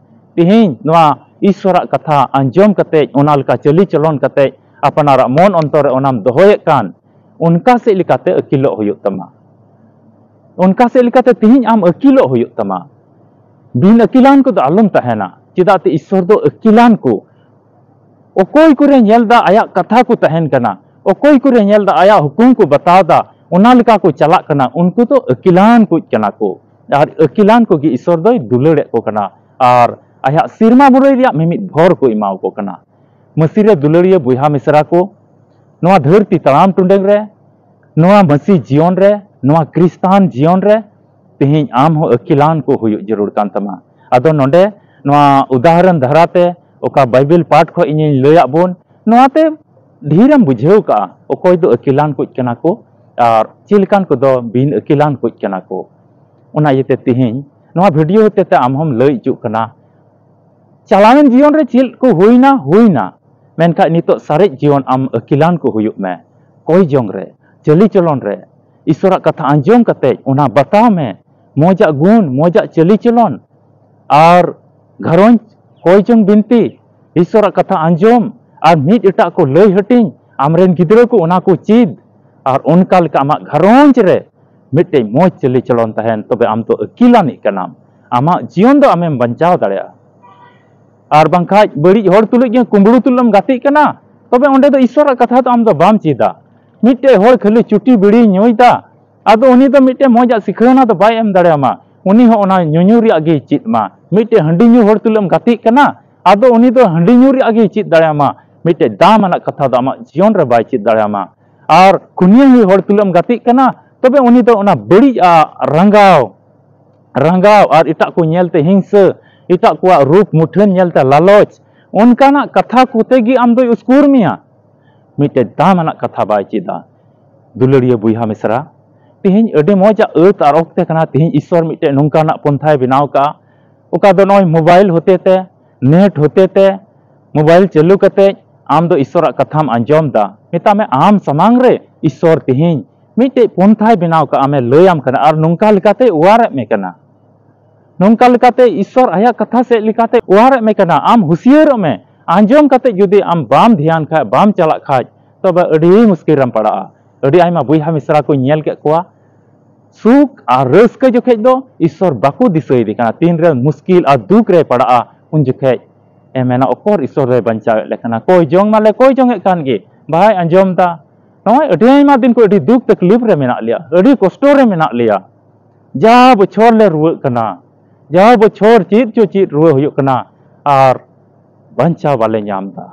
ᱛᱤᱦᱤᱧ ᱱᱚᱣᱟ ᱤᱥᱥᱚᱨᱟᱜ ᱠᱟᱛᱷᱟ ᱟᱸᱡᱚᱢ ᱠᱟᱛᱮᱡ, ᱚᱱᱟ ᱞᱮᱠᱟ ᱪᱟᱹᱞᱤ ᱪᱚᱞᱚᱱ ᱠᱟᱛᱮᱡ, ᱟᱯᱱᱟᱨᱟᱜ ᱢᱚᱱ ᱚᱱᱛᱚᱨ ᱨᱮ ᱚᱱᱟᱢ ᱫᱚᱦᱚᱭᱮᱫ ᱠᱟᱱ, ᱚᱱᱠᱟ ᱥᱮᱫ ᱞᱮᱠᱟᱛᱮ ᱟᱹᱠᱤᱞᱚᱜ ᱦᱩᱭᱩᱜ ᱛᱟᱢᱟ᱾ ᱚᱱᱠᱟ ᱥᱮᱫ ᱞᱮᱠᱟᱛᱮ ᱛᱤᱦᱤᱧ ᱟᱢ ᱟᱹᱠᱤᱞᱚᱜ ᱦᱩᱭᱩᱜ ᱛᱟᱢᱟ᱾ ᱵᱤᱱ ᱟᱹᱠᱤᱞᱟᱱ ᱠᱚᱫᱚ ᱟᱞᱚᱢ ᱛᱟᱦᱮᱱᱟ, ᱪᱮᱫᱟᱜ ᱛᱮ ᱤᱥᱥᱚᱨ ᱫᱚ ᱟᱹᱠᱤᱞᱟᱱ ᱠᱚ᱾ ᱚᱠᱚᱭ ᱠᱚᱨᱮ ᱧᱮᱞ ᱫᱟ ᱟᱭᱟᱜ ᱠᱟᱛᱷᱟ ᱠᱚ ᱛᱟᱦᱮᱱ ᱠᱟᱱᱟ, ᱚᱠᱚᱭ ᱠᱚᱨᱮ ᱧᱮᱞ ᱫᱟ ᱟᱭᱟᱜ ᱦᱩᱠᱩᱢ ᱠᱚ ᱵᱟᱛᱟᱣ ᱫᱟ, ᱚᱱᱟ ᱞᱮᱠᱟ ᱠᱚ ᱪᱟᱞᱟᱜ ᱠᱟᱱᱟ, ᱩᱱᱠᱩ ᱫᱚ ᱟᱹᱠᱤᱞᱟᱱ ᱠᱚ ᱠᱟᱱᱟ ᱠᱚ᱾ ᱟᱨ ᱟᱹᱠᱤᱞᱟᱱ ᱠᱚᱜᱮ ᱤᱥᱥᱚᱨ ᱫᱚᱭ ᱫᱩᱞᱟᱹᱲᱮᱫ ᱠᱚ ᱠᱟᱱᱟ ᱟᱨ ᱟᱭᱟᱜ ᱥᱮᱨᱢᱟ ᱵᱩᱨᱟᱹᱭ ᱨᱮᱭᱟᱜ ᱢᱤᱢᱤᱫ ᱵᱷᱚᱨ ᱠᱚ ᱮᱢᱟᱣ ᱠᱚ ᱠᱟᱱᱟ᱾ ᱢᱟᱹᱥᱤ ᱨᱮ ᱫᱩᱞᱟᱹᱲᱤᱭᱟᱹ ᱵᱚᱭᱦᱟ ᱢᱤᱥᱨᱟ ᱠᱚ, ᱱᱚᱣᱟ ᱫᱷᱟᱹᱨᱛᱤ ᱛᱟᱲᱟᱢ ᱴᱩᱰᱟᱹᱝ ᱨᱮ, ᱱᱚᱣᱟ ᱢᱟᱹᱥᱤ ᱡᱤᱭᱚᱱ ᱨᱮ, ᱱᱚᱣᱟ ᱠᱨᱤᱥᱛᱟᱱ ᱡᱤᱭᱚᱱ ᱨᱮ ᱛᱮᱦᱮᱧ ᱟᱢ ᱦᱚᱸ ᱟᱹᱠᱤᱞᱟᱱ ᱠᱚ ᱦᱩᱭᱩᱜ ᱡᱟᱹᱨᱩᱲ ᱠᱟᱱ ᱛᱟᱢᱟ᱾ ᱟᱫᱚ ᱱᱚᱰᱮ ᱱᱚᱣᱟ ᱩᱫᱟᱦᱚᱨᱚᱱ ᱫᱷᱟᱨᱟᱛᱮ ᱚᱠᱟ ᱵᱟᱭᱵᱮᱞ ᱯᱟᱴ ᱠᱷᱚᱱ ᱤᱧᱤᱧ ᱞᱟᱹᱭᱟᱫ ᱵᱚᱱ, ᱱᱚᱣᱟᱛᱮ ᱰᱷᱮᱨᱮᱢ ᱵᱩᱡᱷᱟᱹᱣ ᱠᱟᱜᱼᱟ ᱚᱠᱚᱭ ᱫᱚ ᱟᱹᱠᱤᱞᱟᱱ ᱠᱚ ᱠᱟᱱᱟ ᱠᱚ ᱟᱨ ᱪᱮᱫ ᱞᱮᱠᱟᱱ ᱠᱚᱫᱚ ᱵᱤᱱ ᱟᱹᱠᱤᱞᱟᱱ ᱠᱚ ᱠᱟᱱᱟ ᱠᱚ᱾ ᱚᱱᱟ ᱤᱭᱟᱹᱛᱮ ᱛᱮᱦᱮᱧ ᱱᱚᱣᱟ ᱵᱷᱤᱰᱤᱭᱳ ᱦᱚᱛᱮᱛᱮ ᱟᱢ ᱦᱚᱸᱢ ᱞᱟᱹᱭ ᱦᱚᱪᱚᱜ ᱠᱟᱱᱟ, ᱪᱟᱞᱟᱣᱮᱱ ᱡᱤᱭᱚᱱ ᱨᱮ ᱪᱮᱫ ᱠᱚ ᱦᱩᱭᱱᱟ, ᱦᱩᱭᱱᱟ, ᱢᱮᱱᱠᱷᱟᱱ ᱱᱤᱛᱚᱜ ᱥᱟᱨᱮᱡ ᱡᱤᱭᱚᱱ ᱟᱢ ᱟᱹᱠᱤᱞᱟᱱ ᱠᱚ ᱦᱩᱭᱩᱜ ᱢᱮ᱾ ᱠᱚᱭ ᱡᱚᱝ ᱨᱮ, ᱪᱟᱹᱞᱤ ᱪᱚᱞᱚᱱ ᱨᱮ, ᱤᱥᱚᱨᱟᱜ ᱠᱟᱛᱷᱟ ᱟᱸᱡᱚᱢ ᱠᱟᱛᱮ ᱚᱱᱟ ᱵᱟᱛᱟᱣ ᱢᱮ, ᱢᱚᱡᱟᱜ ᱜᱩᱱ, ᱢᱚᱡᱟᱜ ᱪᱟᱹᱞᱤ ᱪᱚᱞᱚᱱ, ᱟᱨ ᱜᱷᱟᱨᱚᱸᱡᱽ ᱠᱚᱭ ᱡᱚᱝ ᱵᱤᱱᱛᱤ, ᱤᱥᱚᱨᱟᱜ ᱠᱟᱛᱷᱟ ᱟᱸᱡᱚᱢ, ᱟᱨ ᱢᱤᱫ ᱮᱴᱟᱜ ᱠᱚ ᱞᱟᱹᱭ ᱦᱟᱹᱴᱤᱧ, ᱟᱢᱨᱮᱱ ᱜᱤᱫᱽᱨᱟᱹ ᱠᱚ ᱚᱱᱟ ᱠᱚ ᱪᱮᱫ, ᱟᱨ ᱚᱱᱠᱟ ᱞᱮᱠᱟ ᱟᱢᱟᱜ ᱜᱷᱟᱨᱚᱸᱡᱽ ᱨᱮ ᱢᱤᱫᱴᱮᱡ ᱢᱚᱡᱽ ᱪᱟᱹᱞᱤ ᱪᱚᱞᱚᱱ ᱛᱟᱦᱮᱱ, ᱛᱚᱵᱮ ᱟᱢ ᱫᱚ ᱟᱹᱠᱤᱞᱟᱱᱤᱡ ᱠᱟᱱᱟᱢ᱾ ᱟᱢᱟᱜ ᱡᱤᱭᱚᱱ ᱫᱚ ᱟᱢᱮᱢ ᱵᱟᱧᱪᱟᱣ ᱫᱟᱲᱮᱭᱟᱜᱼᱟ᱾ ᱟᱨ ᱵᱟᱝᱠᱷᱟᱡ ᱵᱟᱹᱲᱤᱡ ᱦᱚᱲ ᱛᱩᱞᱩᱡ ᱜᱮ ᱠᱩᱢᱵᱽᱲᱩ ᱛᱩᱞᱩᱡ ᱮᱢ ᱜᱟᱛᱮᱜ ᱠᱟᱱᱟ, ᱛᱚᱵᱮ ᱚᱸᱰᱮ ᱫᱚ ᱤᱥᱚᱨᱟᱜ ᱠᱟᱛᱷᱟ ᱫᱚ ᱟᱢ ᱫᱚ ᱵᱟᱢ ᱪᱮᱫᱟ᱾ ᱢᱤᱫᱴᱮᱡ ᱦᱚᱲ ᱠᱷᱟᱹᱞᱤ ᱪᱩᱴᱤ ᱵᱤᱲᱤᱭ ᱧᱩᱭᱫᱟ, ᱟᱫᱚ ᱩᱱᱤ ᱫᱚ ᱢᱤᱫᱴᱮᱡ ᱢᱚᱡᱟᱜ ᱥᱤᱠᱷᱟᱹᱣᱱᱟ ᱫᱚ ᱵᱟᱭ ᱮᱢ ᱫᱟᱲᱮᱭᱟᱢᱟ᱾ ᱩᱱᱤ ᱦᱚᱸ ᱚᱱᱟ ᱧᱩᱧᱩ ᱨᱮᱭᱟᱜ ᱜᱮᱭ ᱪᱮᱫ ᱢᱟ᱾ ᱢᱤᱫᱴᱮᱡ ᱦᱟᱺᱰᱤ ᱧᱩ ᱦᱚᱲ ᱛᱩᱞᱩᱡ ᱮᱢ ᱜᱟᱛᱮᱜ ᱠᱟᱱᱟ, ᱟᱫᱚ ᱩᱱᱤ ᱫᱚ ᱦᱟᱺᱰᱤ ᱧᱩ ᱨᱮᱭᱟᱜ ᱜᱮᱭ ᱪᱮᱫ ᱫᱟᱲᱮᱭᱟᱢᱟ᱾ ᱢᱤᱫᱴᱮᱡ ᱫᱟᱢ ᱟᱱᱟᱜ ᱠᱟᱛᱷᱟ ᱫᱚ ᱟᱢᱟᱜ ᱡᱤᱭᱚᱱ ᱨᱮ ᱵᱟᱭ ᱪᱮᱫ ᱫᱟᱲᱮᱭᱟᱢᱟ᱾ ᱟᱨ ᱠᱷᱩᱱᱤᱭᱟᱹ ᱦᱩᱭ ᱦᱚᱲ ᱛᱩᱞᱩᱡ ᱮᱢ ᱜᱟᱛᱮᱜ ᱠᱟᱱᱟ, ᱛᱚᱵᱮ ᱩᱱᱤ ᱫᱚ ᱚᱱᱟ ᱵᱟᱹᱲᱤᱡ ᱟᱜ ᱨᱟᱸᱜᱟᱣ, ᱨᱟᱸᱜᱟᱣ ᱟᱨ ᱮᱴᱟᱜ ᱠᱚ ᱧᱮᱞᱛᱮ ᱦᱤᱝᱥᱟᱹ, ᱮᱴᱟᱜ ᱠᱚᱣᱟᱜ ᱨᱩᱯ ᱢᱩᱴᱷᱟᱹᱱ ᱧᱮᱞᱛᱮ ᱞᱟᱞᱚᱪ, ᱚᱱᱠᱟᱱᱟᱜ ᱠᱟᱛᱷᱟ ᱠᱚᱛᱮ ᱜᱮ ᱟᱢ ᱫᱚᱭ ᱩᱥᱠᱩᱨ ᱢᱮᱭᱟ᱾ ᱢᱤᱫᱴᱮᱡ ᱫᱟᱢ ᱟᱱᱟᱜ ᱠᱟᱛᱷᱟ ᱵᱟᱭ ᱪᱮᱫᱟ᱾ ᱫᱩᱞᱟᱹᱲᱤᱭᱟᱹ ᱵᱚᱭᱦᱟ ᱢᱤᱥᱨᱟ, ᱛᱮᱦᱮᱧ ᱟᱹᱰᱤ ᱢᱚᱡᱟᱜ ᱟᱹᱛ ᱟᱨ ᱚᱠᱛᱮ ᱠᱟᱱᱟ᱾ ᱛᱮᱦᱮᱧ ᱤᱥᱥᱚᱨ ᱢᱤᱫᱴᱮᱡ ᱱᱚᱝᱠᱟᱱᱟᱜ ᱯᱚᱱᱛᱷᱟᱭ ᱵᱮᱱᱟᱣ ᱠᱟᱜᱼᱟ, ᱚᱠᱟ ᱫᱚ ᱱᱚᱜᱼᱚᱭ ᱢᱳᱵᱟᱭᱤᱞ ᱦᱚᱛᱮ ᱛᱮ, ᱱᱮᱴ ᱦᱚᱛᱮ ᱛᱮ, ᱢᱳᱵᱟᱭᱤᱞ ᱪᱟᱹᱞᱩ ᱠᱟᱛᱮ ᱟᱢ ᱫᱚ ᱤᱥᱥᱚᱨᱟᱜ ᱠᱟᱛᱷᱟᱢ ᱟᱸᱡᱚᱢ ᱫᱟ᱾ ᱢᱮᱛᱟᱜ ᱢᱮ, ᱟᱢ ᱥᱟᱢᱟᱝ ᱨᱮ ᱤᱥᱥᱚᱨ ᱛᱮᱦᱮᱧ ᱢᱤᱫᱴᱮᱡ ᱯᱚᱱᱛᱷᱟᱭ ᱵᱮᱱᱟᱣ ᱠᱟᱜᱼᱟ, ᱟᱢᱮ ᱞᱟᱹᱭᱟᱢ ᱠᱟᱱᱟ ᱟᱨ ᱱᱚᱝᱠᱟ ᱞᱮᱠᱟᱛᱮ ᱚᱣᱟᱨᱮᱫ ᱢᱮ ᱠᱟᱱᱟ, ᱱᱚᱝᱠᱟ ᱞᱮᱠᱟᱛᱮ ᱤᱥᱥᱚᱨ ᱟᱭᱟᱜ ᱠᱟᱛᱷᱟ ᱥᱮᱫ ᱞᱮᱠᱟᱛᱮ ᱚᱣᱟᱨᱮᱫ ᱢᱮ ᱠᱟᱱᱟ᱾ ᱟᱢ ᱦᱩᱥᱤᱭᱟᱹᱨᱚᱜ ᱢᱮ, ᱟᱸᱡᱚᱢ ᱠᱟᱛᱮ ᱡᱩᱫᱤ ᱟᱢ ᱵᱟᱢ ᱫᱷᱮᱭᱟᱱ ᱠᱷᱟᱡ, ᱵᱟᱢ ᱪᱟᱞᱟᱜ ᱠᱷᱟᱡ, ᱛᱚᱵᱮ ᱟᱹᱰᱤ ᱢᱩᱥᱠᱤᱞ ᱨᱮᱢ ᱯᱟᱲᱟᱜᱼᱟ᱾ ᱟᱹᱰᱤ ᱟᱭᱢᱟ ᱵᱚᱭᱦᱟ ᱢᱤᱥᱨᱟ ᱠᱚᱧ ᱧᱮᱞ ᱠᱮᱫ ᱠᱚᱣᱟ, ᱥᱩᱠ ᱟᱨ ᱨᱟᱹᱥᱠᱟᱹ ᱡᱚᱠᱷᱮᱡ ᱫᱚ ᱤᱥᱥᱚᱨ ᱵᱟᱠᱚ ᱫᱤᱥᱟᱹᱭᱮᱫᱮ ᱠᱟᱱᱟ᱾ ᱛᱤᱱᱨᱮ ᱢᱩᱥᱠᱤᱞ ᱟᱨ ᱫᱩᱠ ᱨᱮᱭ ᱯᱟᱲᱟᱜᱼᱟ, ᱩᱱ ᱡᱚᱠᱷᱮᱡ ᱮ ᱢᱮᱱᱟ, "ᱚᱠᱚᱨ ᱤᱥᱥᱚᱨ ᱫᱚᱭ ᱵᱟᱧᱪᱟᱣᱮᱫ ᱞᱮ ᱠᱟᱱᱟ? ᱠᱚᱭ ᱡᱚᱝ ᱢᱟᱞᱮ ᱠᱚᱭ ᱡᱚᱝᱮᱫ ᱠᱟᱱ ᱜᱮ, ᱵᱟᱭ ᱟᱸᱡᱚᱢ ᱫᱟ᱾ ᱱᱚᱜᱼᱚᱭ ᱟᱹᱰᱤ ᱟᱭᱢᱟ ᱫᱤᱱ ᱠᱷᱚᱱ ᱟᱹᱰᱤ ᱫᱩᱠ ᱛᱟᱠᱞᱤᱯ ᱨᱮ ᱢᱮᱱᱟᱜ ᱞᱮᱭᱟ, ᱟᱹᱰᱤ ᱠᱚᱥᱴᱚ ᱨᱮ ᱢᱮᱱᱟᱜ ᱞᱮᱭᱟ, ᱡᱟ ᱵᱚᱪᱷᱚᱨ ᱞᱮ ᱨᱩᱣᱟᱹᱜ ᱠᱟᱱᱟ, ᱡᱟ ᱵᱚᱪᱷᱚᱨ ᱪᱮᱫ ᱪᱚ ᱪᱮᱫ ᱨᱩᱣᱟᱹ ᱦᱩᱭᱩᱜ ᱠᱟᱱᱟ, ᱟᱨ ᱵᱟᱧᱪᱟᱣ ᱵᱟᱞᱮ ᱧᱟᱢ ᱫᱟ᱾"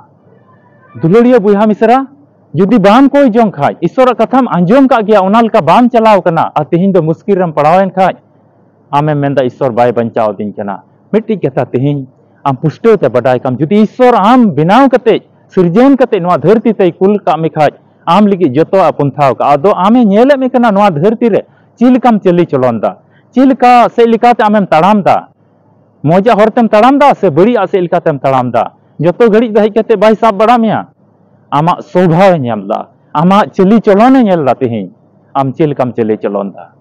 ᱫᱩᱞᱟᱹᱲᱤᱭᱟᱹ ᱵᱚᱭᱦᱟ ᱢᱤᱥᱨᱟ, ᱡᱩᱫᱤ ᱵᱟᱢ ᱠᱚᱭ ᱡᱚᱝ ᱠᱷᱟᱡ, ᱤᱥᱥᱚᱨᱟᱜ ᱠᱟᱛᱷᱟᱢ ᱟᱸᱡᱚᱢ ᱠᱟᱜ ᱜᱮᱭᱟ, ᱚᱱᱟ ᱞᱮᱠᱟ ᱵᱟᱢ ᱪᱟᱞᱟᱣ ᱠᱟᱱᱟ, ᱟᱨ ᱛᱮᱦᱮᱧ ᱫᱚ ᱢᱩᱥᱠᱤᱞ ᱨᱮᱢ ᱯᱟᱲᱟᱣᱮᱱ ᱠᱷᱟᱡ, ᱟᱢᱮᱢ ᱢᱮᱱᱫᱟ, "ᱤᱥᱥᱚᱨ ᱵᱟᱭ ᱵᱟᱧᱪᱟᱣ ᱫᱤᱧ ᱠᱟᱱᱟ᱾" ᱢᱤᱫᱴᱤᱡ ᱠᱟᱛᱷᱟ ᱛᱮᱦᱮᱧ ᱟᱢ ᱯᱩᱥᱴᱟᱹᱣ ᱛᱮ ᱵᱟᱰᱟᱭ ᱠᱟᱢ, ᱡᱩᱫᱤ ᱤᱥᱥᱚᱨ ᱟᱢ ᱵᱮᱱᱟᱣ ᱠᱟᱛᱮ, ᱥᱤᱨᱡᱚᱱ ᱠᱟᱛᱮ ᱱᱚᱣᱟ ᱫᱷᱟᱹᱨᱛᱤ ᱛᱮᱭ ᱠᱩᱞ ᱠᱟᱜ ᱢᱮ ᱠᱷᱟᱡ, ᱟᱢ ᱞᱟᱹᱜᱤᱫ ᱡᱚᱛᱚᱣᱟᱜ ᱯᱚᱱᱛᱷᱟᱣ ᱠᱟᱜᱼᱟ᱾ ᱟᱫᱚ ᱟᱢᱮ ᱧᱮᱞᱮᱫ ᱢᱮ ᱠᱟᱱᱟ ᱱᱚᱣᱟ ᱫᱷᱟᱹᱨᱛᱤ ᱨᱮ ᱪᱮᱫ ᱞᱮᱠᱟᱢ ᱪᱟᱹᱞᱤ ᱪᱚᱞᱚᱱ ᱫᱟ, ᱪᱮᱫ ᱞᱮᱠᱟ ᱥᱮᱫ ᱞᱮᱠᱟᱛᱮ ᱟᱢᱮᱢ ᱛᱟᱲᱟᱢ ᱫᱟ, ᱢᱚᱡᱟᱜ ᱦᱚᱨ ᱛᱮᱢ ᱛᱟᱲᱟᱢ ᱫᱟ ᱥᱮ ᱵᱟᱹᱲᱤᱡᱟᱜ ᱥᱮᱫ ᱞᱮᱠᱟᱛᱮᱢ ᱛᱟᱲᱟᱢ ᱫᱟ᱾ ᱡᱚᱛᱚ ᱜᱷᱟᱹᱲᱤᱡ ᱫᱚ ᱦᱮᱡ ᱠᱟᱛᱮ ᱵᱟᱭ ᱥᱟᱵ ᱵᱟᱲᱟ ᱢᱮᱭᱟ᱾ ᱟᱢᱟᱜ ᱥᱚᱵᱷᱟᱣᱮ ᱧᱮᱞ ᱫᱟ, ᱟᱢᱟᱜ ᱪᱟᱹᱞᱤ ᱪᱚᱞᱚᱱᱮ ᱧᱮᱞ ᱫᱟ ᱛᱮᱦᱮᱧ, ᱟᱢ ᱪᱮᱫ ᱞᱮᱠᱟᱢ ᱪᱟᱹᱞᱤ ᱪᱚᱞᱚᱱ ᱫᱟ᱾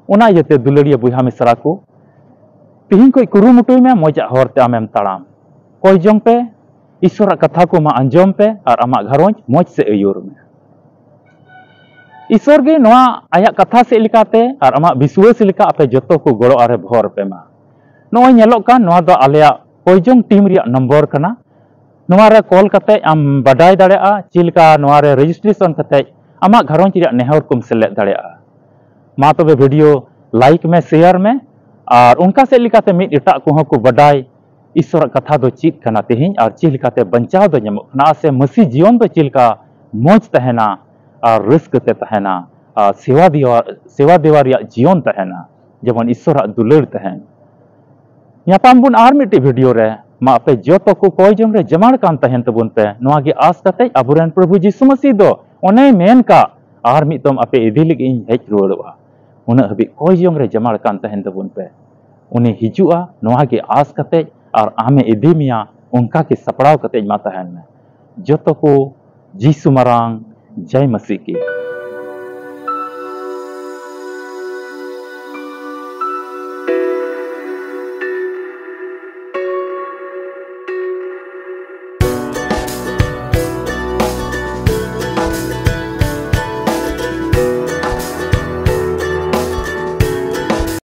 ᱚᱱᱟ ᱤᱭᱟᱹᱛᱮ ᱫᱩᱞᱟᱹᱲᱤᱭᱟᱹ ᱵᱚᱭᱦᱟ ᱢᱤᱥᱨᱟ ᱠᱚ, ᱛᱮᱦᱮᱧ ᱠᱷᱚᱡ ᱠᱩᱨᱩᱢᱩᱴᱩᱭ ᱢᱮ ᱢᱚᱡᱟᱜ ᱦᱚᱨ ᱛᱮ ᱟᱢᱮᱢ ᱛᱟᱲᱟᱢ᱾ ᱠᱚᱭ ᱡᱚᱝ ᱯᱮ, ᱤᱥᱥᱚᱨᱟᱜ ᱠᱟᱛᱷᱟ ᱠᱚ ᱢᱟ ᱟᱸᱡᱚᱢ ᱯᱮ ᱟᱨ ᱟᱢᱟᱜ ᱜᱷᱟᱨᱚᱸᱡᱽ ᱢᱚᱡᱽ ᱥᱮᱫ ᱟᱹᱭᱩᱨ ᱢᱮ᱾ ᱤᱥᱥᱚᱨ ᱜᱮ ᱱᱚᱣᱟ ᱟᱭᱟᱜ ᱠᱟᱛᱷᱟ ᱥᱮᱫ ᱞᱮᱠᱟᱛᱮ ᱟᱨ ᱟᱢᱟᱜ ᱵᱤᱥᱣᱟᱹᱥ ᱞᱮᱠᱟ ᱟᱯᱮ ᱡᱚᱛᱚ ᱠᱚ ᱜᱚᱲᱚ ᱟᱨᱮ ᱵᱷᱚᱨ ᱯᱮ ᱢᱟ᱾ ᱱᱚᱜᱼᱚᱭ ᱧᱮᱞᱚᱜ ᱠᱟᱱ, ᱱᱚᱣᱟ ᱫᱚ ᱟᱞᱮᱭᱟᱜ ᱠᱚᱭ ᱡᱚᱝ ᱴᱤᱢ ᱨᱮᱭᱟᱜ ᱱᱚᱢᱵᱚᱨ ᱠᱟᱱᱟ᱾ ᱱᱚᱣᱟ ᱨᱮ ᱠᱚᱞ ᱠᱟᱛᱮ ᱟᱢ ᱵᱟᱰᱟᱭ ᱫᱟᱲᱮᱭᱟᱜᱼᱟ ᱪᱮᱫ ᱞᱮᱠᱟ ᱱᱚᱣᱟ ᱨᱮ ᱨᱮᱡᱤᱥᱴᱨᱮᱥᱚᱱ ᱠᱟᱛᱮ ᱟᱢᱟᱜ ᱜᱷᱟᱨᱚᱸᱡᱽ ᱨᱮᱭᱟᱜ ᱱᱮᱦᱚᱨ ᱠᱚᱢ ᱥᱮᱞᱮᱫ ᱫᱟᱲᱮᱭᱟᱜᱼᱟ᱾ ᱢᱟ ᱛᱚᱵᱮ ᱵᱷᱤᱰᱤᱭᱳ ᱞᱟᱭᱤᱠ ᱢᱮ, ᱥᱮᱭᱟᱨ ᱢᱮ, ᱟᱨ ᱚᱱᱠᱟ ᱥᱮᱫ ᱞᱮᱠᱟᱛᱮ ᱢᱤᱫ ᱮᱴᱟᱜ ᱠᱚᱦᱚᱸ ᱠᱚ ᱵᱟᱰᱟᱭ ᱤᱥᱥᱚᱨᱟᱜ ᱠᱟᱛᱷᱟ ᱫᱚ ᱪᱮᱫ ᱠᱟᱱᱟ ᱛᱮᱦᱮᱧ, ᱟᱨ ᱪᱮᱫ ᱞᱮᱠᱟᱛᱮ ᱵᱟᱧᱪᱟᱣ ᱫᱚ ᱧᱟᱢᱚᱜ ᱠᱟᱱᱟ, ᱥᱮ ᱢᱟᱹᱥᱤ ᱡᱤᱭᱚᱱ ᱫᱚ ᱪᱮᱫ ᱞᱮᱠᱟ ᱢᱚᱡᱽ ᱛᱟᱦᱮᱱᱟ ᱟᱨ ᱨᱟᱹᱥᱠᱟᱹ ᱛᱮ ᱛᱟᱦᱮᱱᱟ, ᱟᱨ ᱥᱮᱣᱟ ᱫᱮᱣᱟ, ᱥᱮᱣᱟ ᱫᱮᱣᱟ ᱨᱮᱭᱟᱜ ᱡᱤᱭᱚᱱ ᱛᱟᱦᱮᱱᱟ, ᱡᱮᱢᱚᱱ ᱤᱥᱥᱚᱨᱟᱜ ᱫᱩᱞᱟᱹᱲ ᱛᱟᱦᱮᱱ᱾ ᱧᱟᱯᱟᱢ ᱵᱚᱱ ᱟᱨ ᱢᱤᱫᱴᱤᱡ ᱵᱷᱤᱰᱤᱭᱳ ᱨᱮ᱾ ᱢᱟ ᱟᱯᱮ ᱡᱚᱛᱚ ᱠᱚ ᱠᱚᱭ ᱡᱚᱝ ᱨᱮ ᱡᱟᱢᱟᱲ ᱠᱟᱱ ᱛᱟᱦᱮᱱ ᱛᱟᱵᱚᱱ ᱯᱮ, ᱱᱚᱣᱟ ᱜᱮ ᱟᱸᱥ ᱠᱟᱛᱮ ᱟᱵᱚᱨᱮᱱ ᱯᱨᱚᱵᱷᱩ ᱡᱤᱥᱩ ᱢᱟᱹᱥᱤ ᱫᱚ ᱚᱱᱮᱭ ᱢᱮᱱ ᱠᱟᱜ, ᱟᱨ ᱢᱤᱫ ᱫᱚᱢ ᱟᱯᱮ ᱤᱫᱤ ᱞᱟᱹᱜᱤᱫ ᱤᱧ ᱦᱮᱡ ᱨᱩᱣᱟᱹᱲᱚᱜᱼᱟ᱾ ᱩᱱᱟᱹᱜ ᱦᱟᱹᱵᱤᱡ ᱠᱚᱭ ᱡᱚᱝ ᱨᱮ ᱡᱟᱢᱟᱲ ᱠᱟᱱ ᱛᱟᱦᱮᱱ ᱛᱟᱵᱚᱱ ᱯᱮ᱾ ᱩᱱᱤ ᱦᱤᱡᱩᱜᱼᱟ ᱱᱚᱣᱟ ᱜᱮ ᱟᱸᱥ ᱠᱟᱛᱮᱡ, ᱟᱨ ᱟᱢᱮ ᱤᱫᱤ ᱢᱮᱭᱟ ᱚᱱᱠᱟ ᱜᱮ ᱥᱟᱯᱲᱟᱣ ᱠᱟᱛᱮᱡ ᱢᱟ ᱛᱟᱦᱮᱱ ᱢᱮ᱾ ᱡᱚᱛᱚ ᱠᱚ ᱡᱤᱥᱩ ᱢᱟᱨᱟᱝ, ᱡᱟᱭ ᱢᱟᱹᱥᱤ ᱠᱤ᱾